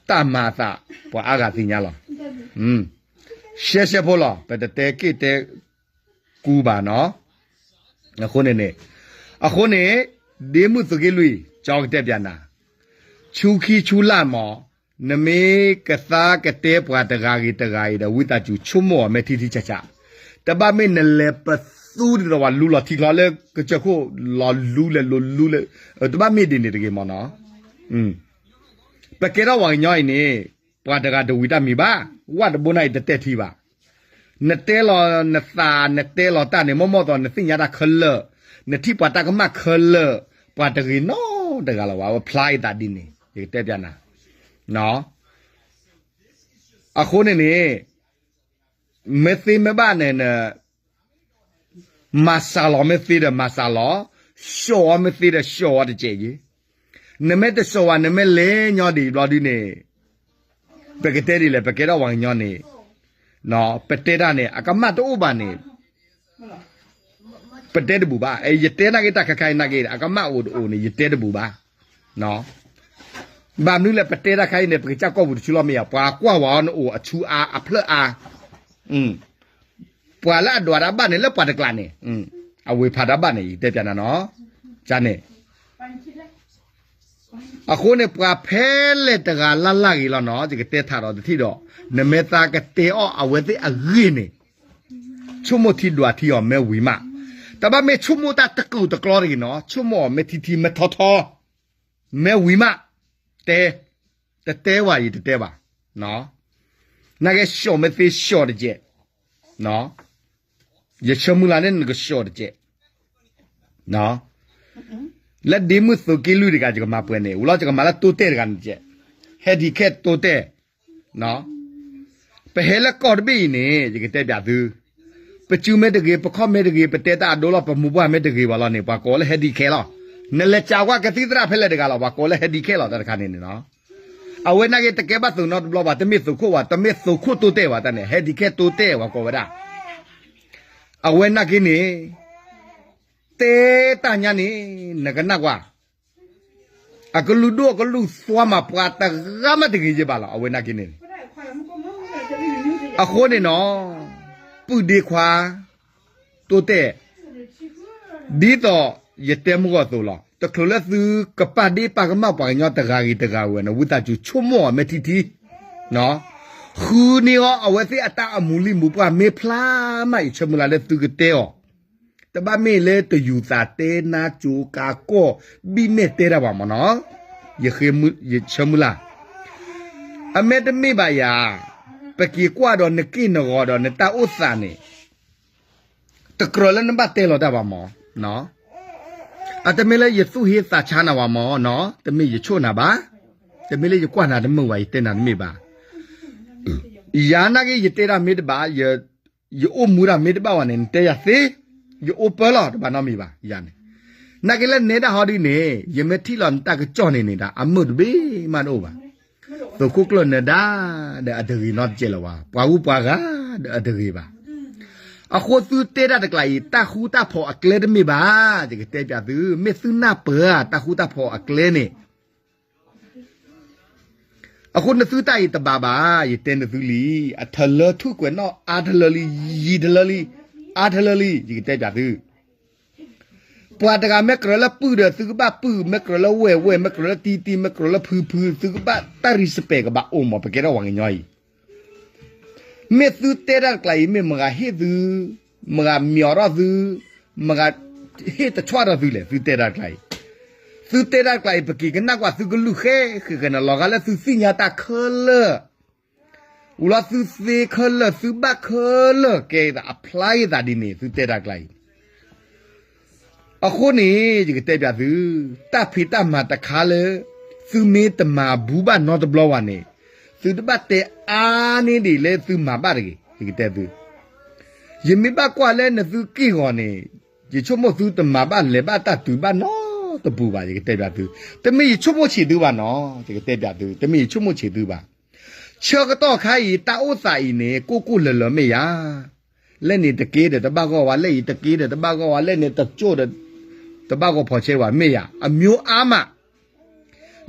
တၢ်မၤအသး, ပှၤအါဂၤသ့ၣ်ညါလီၤ. ရှဲရှဲဖိလီၤ, ပတတဲက့ၣ်တဲကူဘၣ်နီၤ. အဃိန့ၣ်န့ၣ်, အဃိန့ၣ်, ဒ့မုၣ်သုးက့လွံၢ် ကၠီကတဲပၠးနၤ, ဆူခံဆူလၢ်မး, နမ့ၢ်ကသါကတဲပှၤတဂၤဂ့ၤတဂၤအံၤဒီး ဝံသးစူၤဆိကမိၣ်အီၤ မ့ၢ်ထံထံဆးဆး, တဘၣ်မ့ၢ်နလဲၤပသူဒ်သိးပှၤလူလီၤထံချီလၢကစၢၢ်ခိၣ်လီၤလူလဲၤလူလူလဲၤ, တဘၣ်မ့ၢ်ဒ်န့ၣ်တဂ့ၤမးနီၤ. ပကဲထီၣ်ပှၤကညီအံၤန့ၣ်, ပှၤတဂၤတဝံၤတၢ်မံၤဘၣ်, ဝၣ်တဘိနၢ်အံၤတတဲာ်ထံဘၣ်. နတဲလီၤနသး နတဲလီၤတၢ်န့ၣ် မိၢ်မိၢ်သီနသ့ၣ်ညါတၢ်ခဲလၢာ်, နထံၣ်ပှၤတၢ်ကမၣ်ခဲလၢာ်, ပှၤတဂ့ၤနီတဂၤလၢၤဘၣ်, အဝဲဖျါအသးဒ်န့ၣ် ယကတဲပၠးနၤ. အဃိန့ၣ်န့ၣ်, မ့ၢ်သ့မ့ၢ်ဘၣ်န့ၣ် မၤစှၤလီၤမ့ၢ်သ့ဒီးမၤစှၤလီၤ, ဆှီၣ်အီၤမ့ၢ်သ့ဒီးဆှီၣ်အီၤတစဲးယ့ၤ. နမ့ၢ်တဆှီၣ်ဘၣ် နမ့ၢ်လဲၤညီဒံးဘျီဒုန့ၣ်, ပကတဲဒ်လဲၣ် ပကဲထီၣ်ပှၤကညီန့ၣ်, ပတဲတၢ်န့ၣ် အကမၣ်တအိၣ်ဘၣ်န့ၣ်, ပတဲတဘူၣ်ဘၣ်. ယတဲနာ်က့တၢ်ခဲခါအံၤနာ်က့ အကမၣ်အိၣ်တအိၣ်န့ၣ် ယတဲတဘူၣ်ဘၣ်. ဘၣ်မနုၤလဲၣ် ပတဲတၢ်ခါအံၤန့ၣ် ပကစၢ်ကီၢ်ပူၤတဆူလီၤမ့ၢ်ဧါ, ပှၤကွၢ်ဝဲအီၤ နအိၣ်အဆူအါအဖျၢၣ်အါ, ပှၤလၢအဒွးတၢ်ဘၣ်န့ၣ် လၢပှၤတကျးန့ၣ်, အဝ့ၢ်ဖးတၢ်ဘၣ်န့ၣ် ယတဲပၠးနၤနီၤ, န့ၣ် အဃိန့ၣ် ပှၤဖဲလဲၣ်တဂၤလၢ်လၢ်ဂ့ၤလီၤနီၤ, ယကတဲထးဒီးတထံၣ်ဒီး, နမ့ၢ်သးကတဲအီၤအဝဲသ့ၣ်အဂ့ၢ်န့ၣ်, ဆိကမိၣ်ထံဒွးထံအီၤမ့ၢ်ဝံၤမး, တဘၣ်မ့ၢ်ဆိကမိၣ်တၢ်တကျိၤတကျီတဂ့ၤနီၤ, ဆိကမိၣ်အီၤမ့ၢ်ထံထံမ့ၢ်ထီထီ, မ့ၢ်ဝံၤမး, တဲ, တတဲဝဲယတတဲဘၣ်, နာ်က့ဆှီၣ်မ့ၢ်သ့ဆှီၣ်တကဲး, ယဆၢမုၢ်လၢ်န့ၣ်နကဆှီၣ်တကဲး လၢဒ့မုၢ်သုးက့လွံၢ်တဂၤ ယကမၤပှဲၤန့ၣ် ဝံၤလီၤ ယကမၤလၢတိတဲာ်တဂၤန့ၣ်ကဲ, ဟဲဒံးခဲတိတဲာ်, ပဟဲလၢကီၢ်တဘ့ၣ်အံၤန့ၣ် ယကတဲပၠးသု, ပစုမ့ၢ်တဂ့ၤ ပခီၣ်မ့ၢ်တဂ့ၤ ပတဲတၢ်အဒိလီၤ ပမူပှၢ်မ့ၢ်တဂ့ၤဘၣ်လီၤန့ၣ် ပှၤကိးလၢဟဲဒံးခဲလီၤ. နလဲၤစံးကွၢ်ကသံၣ်သရၣ်ဖဲလဲၣ်တဂၤလီၤ ပှၤကိးလၢဟဲဒံးခဲလီၤ တၢ်တခါန့ၣ်န့ၣ်နီၤ. အဝဲနာ်က့တကဲဘၣ်သုးနီတဘျီဘၣ် တမ့ၢ်သုးခိၣ်ဘၣ် တမ့ၢ်သုးခိၣ်တိတဲာ်ဘၣ်တၢ်န့ၣ် ဟဲဒံးခဲတိတဲာ်ပှၤကိးဝဲဒၣ် အဝဲနာ်က့န့ၣ် တဲတၢ်ညါန့ၣ် နကနၣ်ကွၢ်, အကလုၢ်ဒိၣ်အကလုၢ်သွါမး ပှၤတဂၤမးတဂ့ၤယဲဘၣ်လီၤ အဝဲနာ်က့န့ၣ်. အဃိန့ၣ်နီၤ ပုၢ်ဒ့ခွါ တိတဲာ်, ဒ်သိးယတဲမုၢ်ဂီၢ်အသိးလီၤ. တချုးလၢသုကပာ်ဒ့ၣ်ပာ်ကမၣ်ပှၤကညီတဂၤဂ့ၤတဂၤဝဲန့ၣ် ဝံသးစူၤဆိကမိၣ်အီၤမ့ၢ်ထံထံ, ဃုန့ၢ်အီၤအဝဲသ့ၣ်အတၢ်အမူလံမူပှၢ် မ့ၢ်ဖျါမး ယဆၢမုၢ်လၢ်လၢသုကတဲအီၤ တဘၣ်မ့ၢ်လၢတယူၤသးတဲနါကိၤကၤကီၢ် ဘံၣ်မဲာ်တဲတၢ်ဘၣ်မ့ၢ်နီၤ. ယဆၢမုၢ်လၢ်, အမ့တမ့ၢ်ဘၣ်ယၤ, ပက့ၤကွၢ်ဒီးနက့ၢ်နဂီၤဒီးနတၢ်အိၣ်သးန့ၣ် တကြၢးလၢနဘၣ်တဲလီၤတၢ်ဘၣ်မ့ၢ်နီၤ. အတမ့ၢ်လၢယသူၣ်ဟ့သးဆါနၤဘၣ်မ့ၢ်နီၤ, တမ့ၢ်ယဆိၣ်နၤဘၣ်, တမ့ၢ်လၢယကွၢ်နၤတမုာ်ဘၣ် ယတဲနၤတမ့ၢ်ဘၣ်. ယၤနာ်က့ယတဲတၢ်မ့ၢ်တဘၣ်, ယအိၣ်မူတၢ်မ့ၢ်တဘၣ်ဝဲန့ၣ် နတဲယၤသ့, ယအိၣ်ပၢလီၤ တဘၣ်နီတမံၤဘၣ် ယၤန့ၣ်. နာ်က့လၢနဲဒၣ်ဟီဒုန့ၣ် ယမ့ၢ်ထံၣ်လီၤနတၢ်ကစီၣ်န့ၣ်န့ၣ် တၢ်အမုာ်တဘ့ၣ်မးတအိၣ်ဘၣ်. သုးခိၣ်ကျၢၢ်နဒါဒီးအတဂ့ၤနီတစဲးလၢၤဘၣ်, ပှၤဂုၤပှၤဂၤဒီးအတဂ့ၤဘၣ်. အဃိသုတဲတၢ်တကျးအံၤ တၢ်ဃူတၢ်ဖိးအကျဲတမ့ၢ်ဘၣ်, ယကတဲပၠးသု, မ့ၢ်သုနၢ်ပၢၢ်တၢ်ဃူတၢ်ဖိးအကျဲန့ၣ် အဃိနသုတၢ်အံၤတဘၣ်ဘၣ်, ယတဲနသုလံ, အထလၢထူၣ်ကွဲးနီၣ်အါထလၢလံ, ယံာ်ထလၢလံ, အါထလၢလံ, ယကတဲပၠးသု. ပှၤတဂၤမ့ၢ်ကြၢးလၢပုၢ်ဒီး သုကဘၣ်ပုၢ်, မ့ၢ်ကြၢးလၢဝဲၢ်ဝဲၢ်, မ့ၢ်ကြၢးလၢတံတံ, မ့ၢ်ကြၢးလၢဖုဖု, သုကဘၣ်တၢ် respect ကဘၣ်အိၣ်မး, ပကဲထီၣ်ပှၤကညီအံၤ မ့ၢ်သုတဲတၢ်တကျါအံၤ မ့ၢ်မတၤဟ့ၣ်သု, မတၤမၤထီၣ်သု, မတၤဟ့ၣ်တဆီၣ်ထီၣ်သုလဲၣ်, သုတဲတၢ်တကျါအံၤ. သုတဲတၢ်တကျါအံၤ ပက့ၤကနၣ်ကွၢ်သုကလုၢ်ဃဲဃဲဃဲန့ၣ်, လီၤဂာ်လၢသုသ့ၣ်ညါတၢ်ခဲလၢာ်, ဝံၤလီၤသုသ့ခဲလၢာ်, သုဘၣ်ခဲလၢာ်, ကဲသးအဖျါဂ့ၤသးဒ်န့ၣ်, သုတဲတၢ်တကျါအံၤ အဃိန့ၣ် ယကတဲပၠးသု, တၢ်ဖံးတၢ်မၤတခါလၢ သုမ့ၢ်တမၤဘူးဘၣ်နီတဘျီဝဲန့ၣ်, သုတဘၣ်တဲအါန့ၢ်ဒံးလၢသုမၤဘၣ်တဂ့ၤ, ယကတဲသု. ယမ့ၢ်ဘၣ်ကွၢ်လၢနသုက့ၢ်ဂီၤန့ၣ်, ယဆိကမိၣ်သုတမၤဘၣ်လဲၤဘၣ်တၢ်တုၤဘၣ်နီတပူၤဘၣ်, ယကတဲပၠးသု. တမ့ၢ်ယဆိကမိၣ်ဆံးသုဘၣ်နီၤ, ယကတဲပၠးသု, တမ့ၢ်ယဆိကမိၣ်ဆံးသုဘၣ်. ဆၢကတီၢ်ခါအံၤ တၢ်အိၣ်သးအံၤန့ၣ် ကိၢ်ကိၢ်လၢၤလၢၤမ့ၢ်ယၤ လဲၣ်န့ၣ်တက့ဒီးတဘၣ်ဂီၢ်ဝဲ, လဲၣ်အံၤတက့ဒီးတဘၣ်ဂီၢ်ဝဲ, လဲၣ်န့ၣ်တကၠိၣ်ဒီး တဘၣ်ဂီၢ်ဖီၣ်ဆဲးဝဲမ့ၢ်ယၤ, အမျိုးအါမး.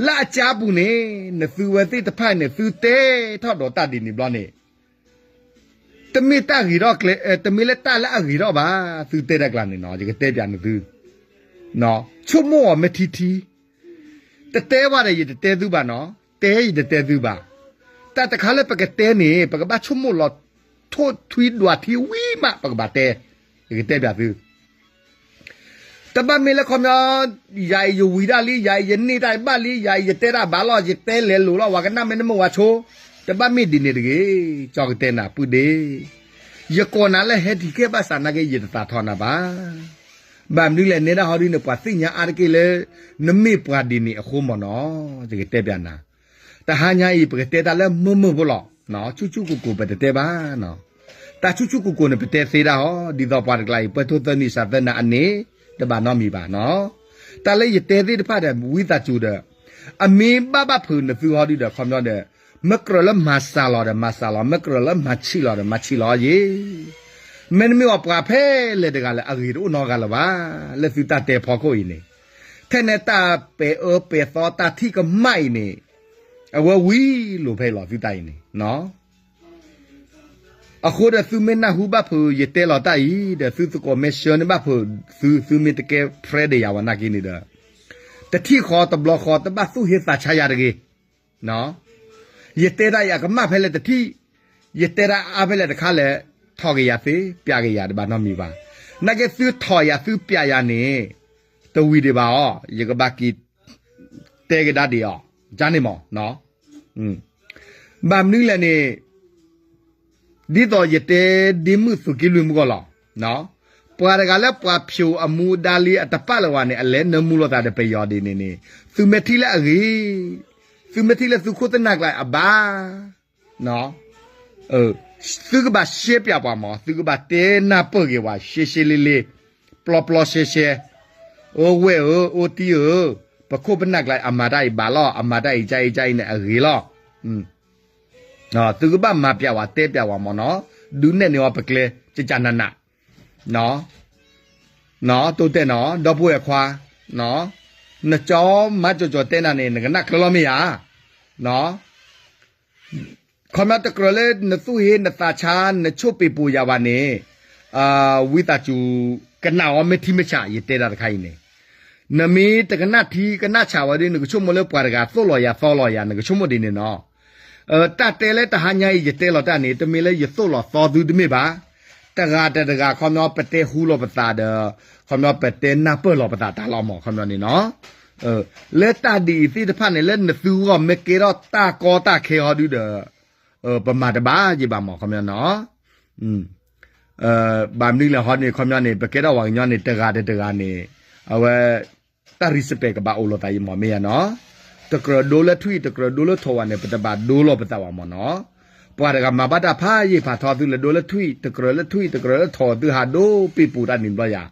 လၢအကါပူၤန့ၣ် နသုဝဲသ့ၣ်တဖၣ်န့ၣ် သုတဲထီၣ်ဒီးတၢ်ဒ်န့ၣ်ဘျီန့ၣ်, တမ့ၢ်တၢ်ဂ့ၤထီၣ်ကျဲ, တမ့ၢ်လၢတၢ်လၢအဂ့ၤထီၣ်ဘၣ်, သုတဲတၢ်ကျါန့ၣ်နီၤ, ယကတဲပၠးနသု ဆိကမိၣ်အီၤမ့ၢ်ထံထံ, တတဲဝဲဒီးယတတဲသုဘၣ်နီၤ, တဲယတတဲသုဘၣ်. တၢ်တခါလၢပကတဲန့ၣ် ပကဘၣ်ဆိကမိၣ်လီၤထိၣ်ထွံဒွးထံဝံၤမး ပကဘၣ်တဲ, ယကတဲပၠးသု. တဘၣ်မ့ၢ်လၢခီပညီ ယၤအံၤယဝံၤဒၣ်လံ, ယၤအံၤယန့ၢ်တၢ်ဘၣ်လံ, ယၤအံၤယတဲတၢ်ဘၣ်လီၤ, ယတဲလဲၤလိာ်လီၤ, ဝၤကနၣ်မ့ၢ်နမ့ၢ်ဝၤဆိ, တဘၣ်မ့ၢ်ဒ်န့ၣ်တဂ့ၤ, ကၠီကတဲနၤပုၢ်ဒ့, ယကိးနၤလၢဟဲထံၣ်ကဲဘၣ်ဆၣ်နာ်က့ ယတသးထီၣ်နၤဘၣ်. ဘၣ်မနုၤလဲၣ် နဲဒၣ်ဟီဒ်န့ၣ် ပှၤသ့ၣ်ညါအါတက့ၢ်လၢ နမ့ၢ်ပှၤဒ်န့ၣ်အဃိမ့ၢ်နီၤ, ယကတဲပၠးနၤ. တဟါညါအံၤ ပကတဲတၢ်လၢမုာ်မုာ်ဖိလီၤ, ဆူၣ်ဆူၣ်ကိၢ်ကိၢ်ပတတဲဘၣ်နီၤ. တၢ်ဆူၣ်ဆူၣ်ကိၢ်ကိၢ်န့ၣ် ပတဲသ့ဒၣ်ဟီ, ဒ်သိးပှၤတကျါအံၤ ပှဲၤထိၣ်သၢနံၣ်စှၤသၢနၤအန့ၣ် တဘၣ်နီတမံၤဘၣ်နီၤ. တၢ်လၢယတဲသ့ၣ်တဖၣ်ဒီး ဝံသးစူၤဒီး အမ့ၢ်ဘၣ်ဘၣ်ဖုးနသုဟီဒုဒီး ခီပညီဒီး မ့ၢ်ကြၢးလၢမၤစှၤလီၤဒီး မၤစှၤလီၤ, မ့ၢ်ကြၢးလၢမၤဆံးလီၤဒီး မၤဆံးလီၤယ့ၣ်. မ့တမ့ၢ်အီၤပှၤဖဲလဲၣ်တဂၤလၢအဂ့ၤတအိၣ်နီတဂၤလၢၤဘၣ်, လၢသုတၢ်တဲဖီခိၣ်အံၤန့ၣ်, ဖဲန့ၣ်တၢ်ပဲာ်အၢပဲာ်သီတၢ်ထံၣ်ကမၣ်အံၤန့ၣ် အဝဲဝံၤလိာ်ဖဲအံၤလီၤ သုတၢ်အံၤန့ၣ်. အဃိဒီးသုမ့ၢ်နၢ်ဟူဘၣ်ဖုးယတဲလီၤတၢ်အံၤဒီး သုသကိးမ့ၢ်ဆှၢန့ၢ်ဘၣ်ဖုးသု, သုမ့ၢ်တကဲဖြဲဒီးယၤဝဲနာ်က့န့ၣ်ဒီး တထံၣ်ဃီတဘျီဃီ တဘၣ်သူၣ်ဟ့သးဆါယၤတဂ့ၤ. ယတဲတၢ်အံၤအကမၣ်ဖဲလဲၣ်တထံၣ်, ယတဲတၢ်အါဖဲလဲၣ်တခါလဲၣ်, ထီၣ်က့ၤယၤသ့, ပျးက့ၤယၤတဘၣ်နီတမံၤဘၣ်. နာ်က့သုထီၣ်ယၤသုပျးယၤန့ၣ် တဝံၤဒံးဘၣ်အီၤ, ယကဘၣ်က့ၤတဲကဒါဒံးအီၤ, ကန့ၣ်မ့ၢ် ဘၣ်မနုၤလဲၣ်န့ၣ်, ဒ်သိးယတဲဒ့မုၣ်သုးက့လွံၢ်မုၢ်ဂီၢ်လီၤ. ပှၤတဂၤလၢပှၤဖျိးအမူဒါလံအတပာ်လၢၤဝဲန့ၣ် အလဲၤနၢမူလိာ်သးဒီးပယီၤဒ်န့ၣ်န့ၣ်, သုမ့ၢ်ထံၣ်လၢအဂ့ၤ, သုမ့ၢ်ထံၣ်လၢသုခိၣ်သနာ်ကျါအဘၣ် သုကဘၣ်ရှဲပျးပှၤမး, သုကဘၣ်တဲနၢ်ပၢၢ်က့ၤပှၤ ရှဲရှဲလ့လ့, ပျီပျီရှဲရှဲ, အိၣ်ဝဲၢ်ဧၢ, အိၣ်တံၢ်ဧၢ, ပခိၣ်ပနၢ်ကျါအမၤတၢ်အံၤဘၣ်လီၤ, အမၤတၢ်အံၤကအံၤကအံၤန့ၣ်အဂ့ၤလီၤ. သုကဘၣ်မၤပျးဝဲတဲပျးဝဲမးနီၤ, ဒုးနဲၣ်န့ၢ်အီၤပကျဲ, ကကနးနး, တိတဲနီၤ, ဒီပုၢ်ဝဲၢ်ခွါ, နကၠီမၤကၠီကၠီတဲနၤန့ၣ် နကနၣ်ချၢလီၤမ့ၢ်ဧါ. ခီပညီတကြၢးလၢနသူၣ်ဟ့နသးဆါ နဆိၣ်ပ့ၤပိာ်ယၤဘၣ်န့ၣ်, ဝံသးစူၤ ကနၣ်အီၤမ့ၢ်ထံမ့ၢ်ဆး ယတဲတၢ်တခါအံၤန့ၣ်, နမ့ၢ်တကနၣ်ထံကနၣ်ဆးဝဲဒီး နကဆိကမိၣ်လၢပှၤတဂၤသိၣ်လီၤယၤသီလီၤယၤ နကဆိကမိၣ်ဒ်န့ၣ်နီၤ. တၢ်တဲလၢတဟါညါအံၤ ယတဲလီၤတၢ်န့ၣ် တမ့ၢ်လၢယသိၣ်လီၤသီသုတမ့ၢ်ဘၣ်. တဂၤတဂၤ ခီပညီပတဲဟူလီၤပသးဒီး ခီပညီပတဲနၢ်ပၢၢ်လီၤပသးတၢ်လီၤမး ခီပညီန့ၣ်နီၤ. လၢတၢ်ဒ်အံၤသ့ၣ်တဖၣ်န့ၣ် လၢနသုဂီၢ်မ့ၢ်ကဲထီၣ်တၢ်ကီတၢ်ခဲဟီဒုဒီး ပမၤတဘၣ်ယံၤဘၣ်မး ခီပညီနီၤ. ဘၣ်မနုၤလဲၣ်ဟီန့ၣ် ခီပညီန့ၣ် ပကဲထီၣ်ပှၤကညီန့ၣ် တဂၤတဂၤန့ၣ် အဝဲ တၢ် respect ကဘၣ်အိၣ်လိာ်သးယံၤမး မ့ၢ်ယါနီၤ. တကြၢးဒိလၢထွံၣ် တကြၢးဒိလၢထိးဝဲန့ၣ် ပတဘၣ်ဒိလိာ်ပသးဘၣ်မးနီၤ. ပှၤတဂၤမၤဘၣ်တၢ်ဖးယံာ်ဖးထီ သုလဲၤဒိလၢထွံၣ် တကြၢးလၢထွံၣ် တကြၢးလၢထိး သုဟးဒိပ့ၤပူၤတၢ်န့ၣ်ဘျီယၤ.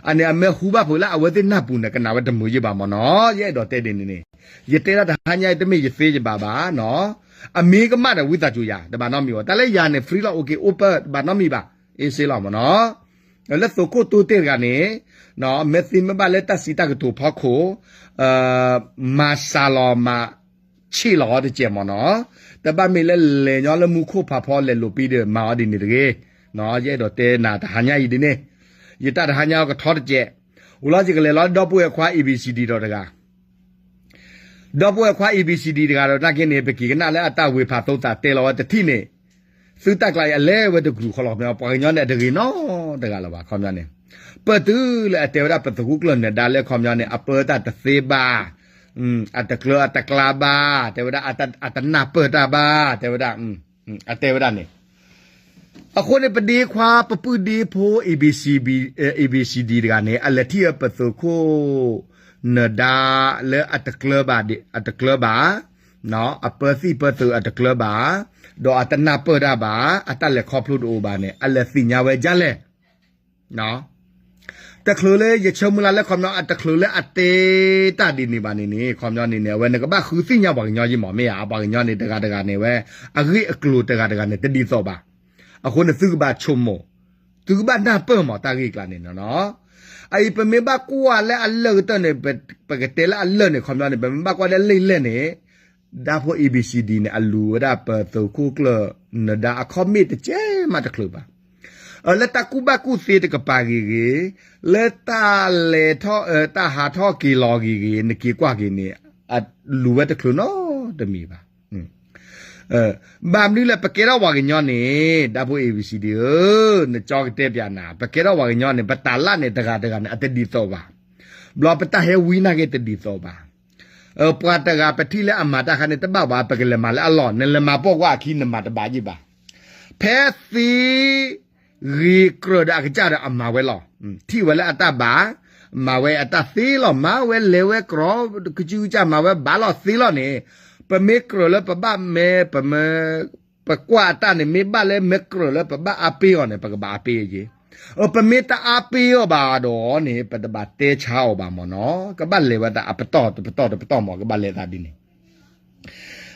အန့ၣ်အမ့ၢ်ဟူဘၣ်ဖုးလၢအဝဲသ့ၣ်နၢ်ပူၤန့ၣ် ကနၣ်ဝဲတမုာ်ယံၤဘၣ်မးနီၤ. ယအဲၣ်ဒိးတဲဒ်န့ၣ်န့ၣ် ယတဲဒၣ်တဟါညါအံၤ တမ့ၢ်ယသ့ယဘၣ်ဘၣ်နီၤ. အမ့ၢ်ကမၣ်ဒီးဝံသးစူၤယၤ တဘၣ်နီတမံၤဘၣ်. တၢ်လၢယၤန့ၣ် free လီၤ okay open တဘၣ်နီတမံၤဘၣ်. အ့စ့လီၤမးနီၤ. လၢသုးခိၣ်တိတဲာ်တဂၤန့ၣ် မ့ၢ်သ့မ့ၢ်ဘၣ်လၢတၢ်စံးတၢ်ကတိၤဖီခိၣ် မၤစှၤလီၤမၤ ဆ့ၣ်လီၤအီၤတစဲးမ့ၢ်နီၤ, တဘၣ်မ့ၢ်လၢလဲၤညီလၢမူခိၣ်ဖးဖီလဲၤလိာ်ပံဒီးမၤအီၤဒ်န့ၣ်တဂ့ၤ, ယအဲၣ်ဒိးတဲနၤတဟါညါအံၤဒ်န့ၣ်, ယတၢ်တဟါညါအကထီတစဲး, အိၣ်လီၤယကလဲၤလီၤဒီပုၢ်ဝဲၢ်ခွါ A B C D ဒီးတဂၤ ဒီပုၢ်ဝဲၢ်ခွါ A B C D တဂၤဒီးတၢ်က့န့ၣ် ပက့ၤကနၣ်လၢအတၢ်ဝ့ၤဖးသိသးတဲလီၤဝဲတထံၣ်န့ၣ်, သုတၢ်ကျါအံၤအလဲၤဝဲတကရူၢ်ခီလီၤ, ပှၤကညီန့ၣ်အတဂ့ၤနီတဂၤလၢၤဘၣ် ခီပညီန့ၣ်, ပၢၢ်တုၤလၢအတဲဝဲဒၣ်ပသုးခိၣ်ကျၢၢ်နၢၤဒါလၢခီပညီန့ၣ် အပၢတၢ်တသ့ဘၣ်, အတကျၢၤအတကျါဘၣ်, တဲဝဲဒၣ်အတနၢ်ပၢၢ်တၢ်ဘၣ်, တဲဝဲဒၣ်, အတဲဝဲဒၣ်န့ၣ် အဃိန့ၣ် ပဒ့ခွါပပုၢ်ဒ့ဖိ A B C B, A B C D တဂၤန့ၣ် အလဲၤထံၣ်အပသုးခိၣ်နၢၤဒါလၢအတကျၢၤဘၣ်, အတကျၢၤဘၣ်, အပၢသံၣ်ပၢသုးအတကျၢၤဘၣ်, ဒီးအတနၢ်ပၢၢ်တၢ်ဘၣ်, အတၢ်လဲၤခီဖျိတအိၣ်ဘၣ်န့ၣ် အလဲၤသ့ၣ်ညါဝဲဒ်လဲၣ် တချုးလၢယဆၢမုၢ်လၢ်လၢခီပညီ အတချုးလၢအတဲတၢ်ဒ်န့ၣ်ဘၣ်န့ၣ်န့ၣ် ခီပညီန့ၣ်န့ၣ် အဝဲနကဘၣ်ဃုသ့ၣ်ညါပှၤကညီယံမး မ့ၢ်ဧါ, ပှၤကညီန့ၣ် တဂၤတဂၤန့ၣ်ဝဲ အဂ့ၢ်အကျိၤတဂၤတဂၤန့ၣ် တဒ်သိးဘၣ်. အဃိန့ၣ် သုကဘၣ်ဆိကမိၣ်, သုကဘၣ်နၢ်ပၢၢ်မး တၢ်ဂ့ၢ်ကျါန့ၣ်နီၤ. အအံၤပမ့ၢ်ဘၣ်ကွၢ်လၢအလၢၢ်ကတၢၢ်န့ၣ် ပကတဲလၢအလၢၢ်န့ၣ် ခီပညီန့ၣ် ပမ့ၢ်ဘၣ်ကွၢ်လၢလံာ်လဲၢ်န့ၣ် ဒၣ်ဖိ A B C D န့ၣ် အလူၤဝဲဒၣ်ပသုးခိၣ်ကျၢၢ်နၢၤဒါအခီၣ်မ့ၣ်တကဲမးတချုးဘၣ်. လၢတၢ်ကူၣ်ဘၣ်ကူၣ်သ့တကပၤဂ့ၤဂ့ၤ, လၢတၢ်လဲၤထီၣ် တၢ်ဟးထီၣ်က့ၤလီၤဂ့ၤဂ့ၤ နက့ၤကွၢ်က့ၤန့ၣ် အလူၤဝဲတချုးနီတမံၤဘၣ်. ဘၣ်မနုၤလဲၣ် ပကဲထီၣ်ပှၤကညီန့ၣ် ဒၣ်ဖိ A B C D ဧၢ, နကၠီကတဲပၠးနၤ, ပကဲထီၣ်ပှၤကညီန့ၣ် ပတၢ်လၢ်န့ၣ် တဂၤတဂၤန့ၣ် အတဒ်သိးဘၣ်. ဘျီပတၢ်ဟဲဝံနာ်က့တဒ်သိးဘၣ်. ပှၤတဂၤပထံၣ်လၢအမၤတၢ်ခါန့ၣ် တဘၣ်ဘၣ် ပကလဲၤမၤလၢအလီၢ်, နလဲၤမၤပိာ်ကွၢ်အခံ နမၤတဘၣ်ယံၣ်ဘၣ်. ဖဲသ့ ဂ့ၤကြၢးဒီးအကစၢ်ဒီးအမၤဝဲလီၤ. ထံၣ်ဝဲလၢအတၢ်ဘၣ်, မၤဝဲအတၢ်သ့လီၤ, မၤဝဲလဲၤဝဲကြီ, ကစုကစၢ်မၤဝဲဘၣ်လီၤသ့လီၤန့ၣ်, ပမ့ၢ်ကြၢးလၢပဘၣ်မ့ၢ်, ပမ့ၢ်, ပကွၢ်အတၢ်န့ၣ် မ့ၢ်ဘၣ်လၢမ့ၢ်ကြၢးလၢပဘၣ်အါပ့ၢ်အီၤန့ၣ် ပကဘၣ်အါပ့ၢ်အီၤယ့ၣ်. ပမ့ၢ်တအါပ့ၢ်အီၤဘၣ်ဒီးန့ၣ် ပတဘၣ်တဲဆါအီၤဘၣ်မ့ၢ်နီၤ, ကဘၣ်လဲၤဝဲဒၣ်အပတီၢ်တပတီၢ်တပတီၢ်မ့ၢ် ကဘၣ်လဲၤသးဒ်န့ၣ်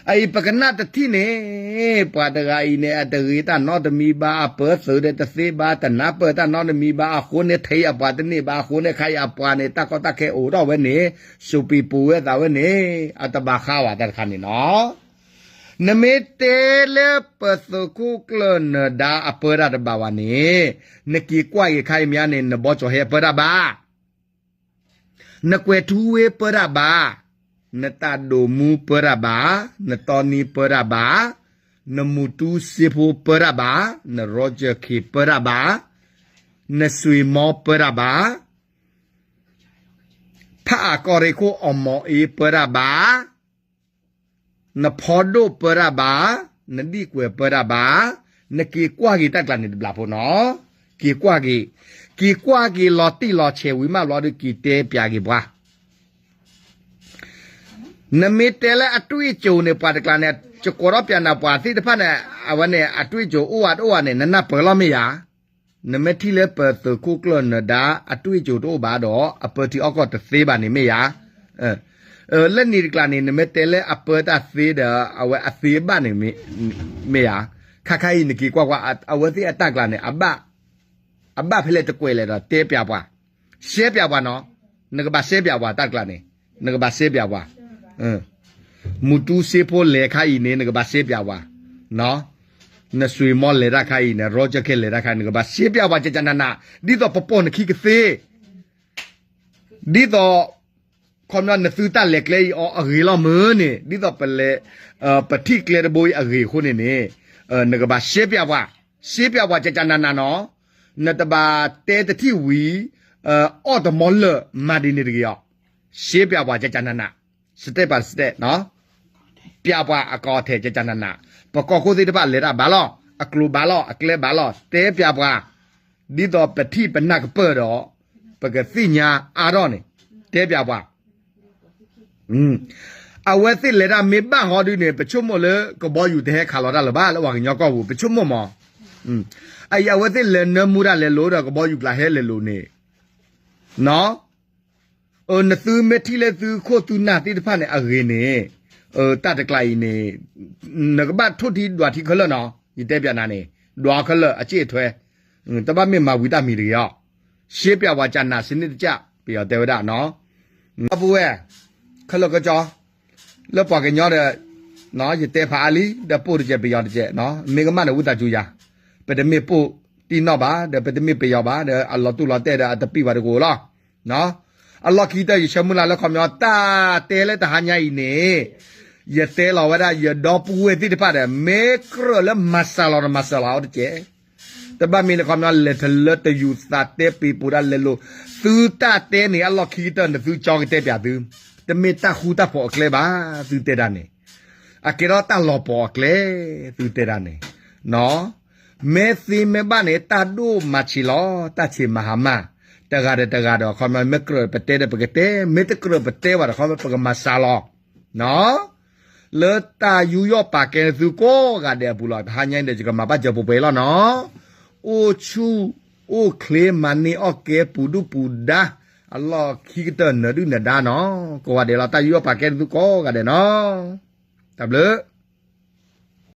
အအံၤပကနၣ်တထံၣ်န့ၣ်, ပှၤတဂၤအံၤန့ၣ် အတဂ့ၤတၢ်နီတမံၤဘၣ်, အပၢသုးဒီးတသ့ဘၣ်, တနၢ်ပၢၢ်တၢ်နီတမံၤဘၣ်, အဃိန့ၣ် ထဲအပှၤတန့ၢ်ဘၣ်, အဃိန့ၣ် ခါအံၤအပှၤန့ၣ် တၢ်ကီတၢ်ခဲအိၣ်ထီၣ်ဝဲန့ၣ်, စူးပံးပူၤဝဲသးဝဲန့ၣ်, အတဘၣ်ဃးဝဲတၢ်တခါန့ၣ်နီၤ. နမ့ၢ်တဲလၢပသုးခိၣ်ကျၢၢ်နၢၤဒါအပၢတၢ်တဘၣ်ဘၣ်န့ၣ်, နက့ၤကွၢ်က့ၤခါအံၤမ့ၢ်န့ၣ် နဘီကၠီၤဟဲအပၢတၢ်ဘၣ် နကွဲၤထူဝ့ပၢတၢ်ဘၣ်, နတၢ်ဒိၣ်မူပၢတၢ်ဘၣ်, နတီနံပၢတၢ်ဘၣ်, နမူတူစ့ဖိပၢတၢ်ဘၣ်, နရီကၠၢၢ်ခ့ပၢတၢ်ဘၣ်, နစွ့ၤမီပၢတၢ်ဘၣ်, ဖးအၣ်ကီၢ်ရ့ၣ်ခိၣ်အီၣ်မီၣ်အ့ပၢတၢ်ဘၣ် နဖီဒိၣ်ပၢတၢ်ဘၣ်, နဒံၣ်ကွဲၤပၢတၢ်ဘၣ်, နက့ၤကွၢ်က့ၤတၢ်ကျါန့ၣ်တဘျီဖိနီၤ, က့ၤကွၢ်က့ၤ, က့ၤကွၢ်က့ၤလီၤတံၢ်လီၤဆဲးဝံၤမးဘျီဒီး က့ၤတဲပၠးက့ၤပှၤ နမ့ၢ်တဲလၢအတွေ့အကြုံန့ၣ် ပှၤတကျါန့ၣ် ယကိးထီၣ်ပၠးနၤပှၤသ့ၣ်တဖၣ်န့ၣ် အဝဲန့ၣ် အတွေ့အကြုံအိၣ်ဝဲတအိၣ်ဝဲန့ၣ် နနၢ်ပၢၢ်လီၤမ့ၢ်ဧါ. နမ့ၢ်ထံၣ်လၢပသုးခိၣ်ကျၢၢ်နၢၤဒါ အတွေ့အကြုံတအိၣ်ဘၣ်ဒီး အပၢထံအီၣ်ကီၢ်တသ့ဘၣ်န့ၣ်မ့ၢ်ဧါ. လၢန့ၣ်တကျါန့ၣ် နမ့ၢ်တဲလၢအပၢတၢ်သ့ဒီး အဝဲအသ့ဘၣ်န့ၣ် မ့ၢ်ဧါ. ခါခါအံၤနက့ၤကွၢ်ကွၢ် အဝဲသ့ၣ်အတၢ်ကျါန့ၣ် အဘၣ်ဖဲလဲၣ်တကွဲးလဲၣ်ဒီး တဲပၠးပှၤ ရှဲပၠးပှၤနီၤ. နကဘၣ်ရှဲပၠးပှၤတၢ်တကျါန့ၣ် နကဘၣ်ရှဲပၠးပှၤ. မူတူစ့ဖိလဲၤခါအံၤန့ၣ် နကဘၣ်ရှဲပၠးပှၤ နစွ့ၤမီလဲၤတၢ်ခါအံၤန့ၣ် ရီကၠၢၢ်ခ့လဲၤတၢ်ခါအံၤ နကဘၣ်ရှဲပၠးပှၤကကနနး ဒ်သိးပပိာ်နခံကသ့ ဒ်သိး ခီပညီနသုတၢ်လဲၤကျဲအံၤအီၤအဂ့ၤလီၤမုၢ်န့ၣ် ဒ်သိးပလဲၤ ပထံၣ်ကျဲတဘိအံၤအဂ့ၤအဃိန့ၣ်န့ၣ် နကဘၣ်ရှဲပၠးပှၤ ရှဲပၠးပှၤကကနနးနီၤ. နတဘၣ်တဲတထံၣ်ဝံၤ အီၣ်တမီလၢာ်မၤဒ်န့ၣ်တဂ့ၤအီၤ. ရှဲပၠးပှၤကကနနး step by step ပၠးပှၤအကီထဲကကနနး ပကီၢ်ခိၣ်သ့ၣ်တဖၣ်လဲၤတၢ်ဘၣ်လီၤ အကျိၤဘၣ်လီၤ အကျဲဘၣ်လီၤ တဲပၠးပှၤ ဒ်သိးပထံၣ်ပနၢ်ကပၢၢ်ဒီး ပကသ့ၣ်ညါအါထီၣ်န့ၣ် တဲပၠးပှၤ အဝဲသ့ၣ်လဲၤတၢ်မ့ၢ်ဘၣ်ဟီဒုန့ၣ် ပဆိကမိၣ်လၢကဘီယူၤတဟဲခးလီၤတၢ်လၢၤဘၣ်လၢပှၤကညီကီၢ်ပူၤ ပဆိကမိၣ်မး. အအံၤအဝဲသ့ၣ်လဲၤနၢမူတၢ်လဲၤလိၤဒီးကဘီယူၤကျါဟဲလဲၤလိၤန့ၣ် နသုမ့ၢ်ထံၣ်လၢသုခိၣ်သုနၢ်သ့ၣ်တဖၣ်န့ၣ်အဂ့ၤန့ၣ် တၢ်တကျါအံၤန့ၣ် နကဘၣ်ထိၣ်ထံဒွးထံခဲလၢာ်နီၤ ယတဲပၠးနၤန့ၣ် ဒွးခဲလၢာ်အစ့ၣ်အထွဲ တဘၣ်မ့ၢ်မၤဝံၤတၢ်မံၤတဂ့ၤအီၤ ရှဲပၠးပှၤကနးစနစ်တကျ ပယီၤတဲဝဲဒၣ်နီၤ အပူၤဝဲ ခဲလၢာ်ကစီ လၢပှၤကညီဒီး ယတဲဖးအါလံ ဒီးပိၢ်တကဲးပယီၤတကဲး, မ့ၢ်ကမၣ်န့ၣ်ဝံသးစူၤယၤ, ပတမ့ၢ်ပိၢ်တံၢ်နီၢ်ဘၣ် ဒီးပတမ့ၢ်ပယီၤဘၣ် ဒီးအလီၤတူၢ်လီၤတဲာ်ဒီးအတပံၢ်ဘၣ်တကိးလီၤ. အလီၢ်ခံကတၢၢ် ယဆၢမုၢ်လၢ်လၢခီပညီ တၢ်တဲလၢတဟါညါအံၤန့ၣ် ယတဲလီၤဝဲဒၣ် ယဒီပုၢ်ဝဲၢ်သ့ၣ်တဖၣ်ဒီး မ့ၢ်ကြၢးလၢမၤစှၤလီၤတမၤစှၤလီၤအီၤတကဲး တဘၣ်မ့ၢ်န့ၣ် ခီပညီ လဲၤထလၢတယူၤသးတဲပ့ၤပိာ်ဒၣ်လဲၤလိၤ, သုတၢ်တဲန့ၣ် အလီၢ်ခံကတၢၢ်န့ၣ် သုကၠီကတဲပၠးသု, တမ့ၢ်တၢ်ဃူတၢ်ဖိးအကျဲဘၣ် သုတဲဒၣ်န့ၣ်, အကဲထီၣ်တၢ်လီၤပှီၤအကျဲ သုတဲဒၣ်န့ၣ်, မ့ၢ်သ့မ့ၢ်ဘၣ်န့ၣ် တၢ်ဒိၣ်မၤဆံးလီၤ တၢ်ဆံးမၤဟါမၢ်, တဂၤဒီးတဂၤဒီး ခီပညီ မ့ၢ်ကြၢးပတဲဒီးပကတဲ, မ့ၢ်တကြၢးပတဲဘၣ်ဒီး ခီပညီ ပကမၤစှၤလီၤ လၢတၢ်ယူးယီၣ်ပာ်ကဲသုကိးဂၤဒဲးအပူၤလီၤ. တဟါညါအံၤဒီး ယကမၤဘၣ်စၢၤပှဲၤပှဲၤလီၤနီၤ, အိၣ်ဆူၣ်အိၣ်ချ့ မၤန့ၢ်အီၣ်ကဲ ပူၤဒုၣ်ပူၤဒါ, အလီၢ်ခံကတၢၢ် နၢၤဒုၣ်နၢၤဒါနီၤ, ကိးဂၤဒဲးလီၤ. တၢ်ယူးယီၣ်ပာ်ကဲသုကိးဂၤဒဲးနီၤ, တၢ်ဘျုး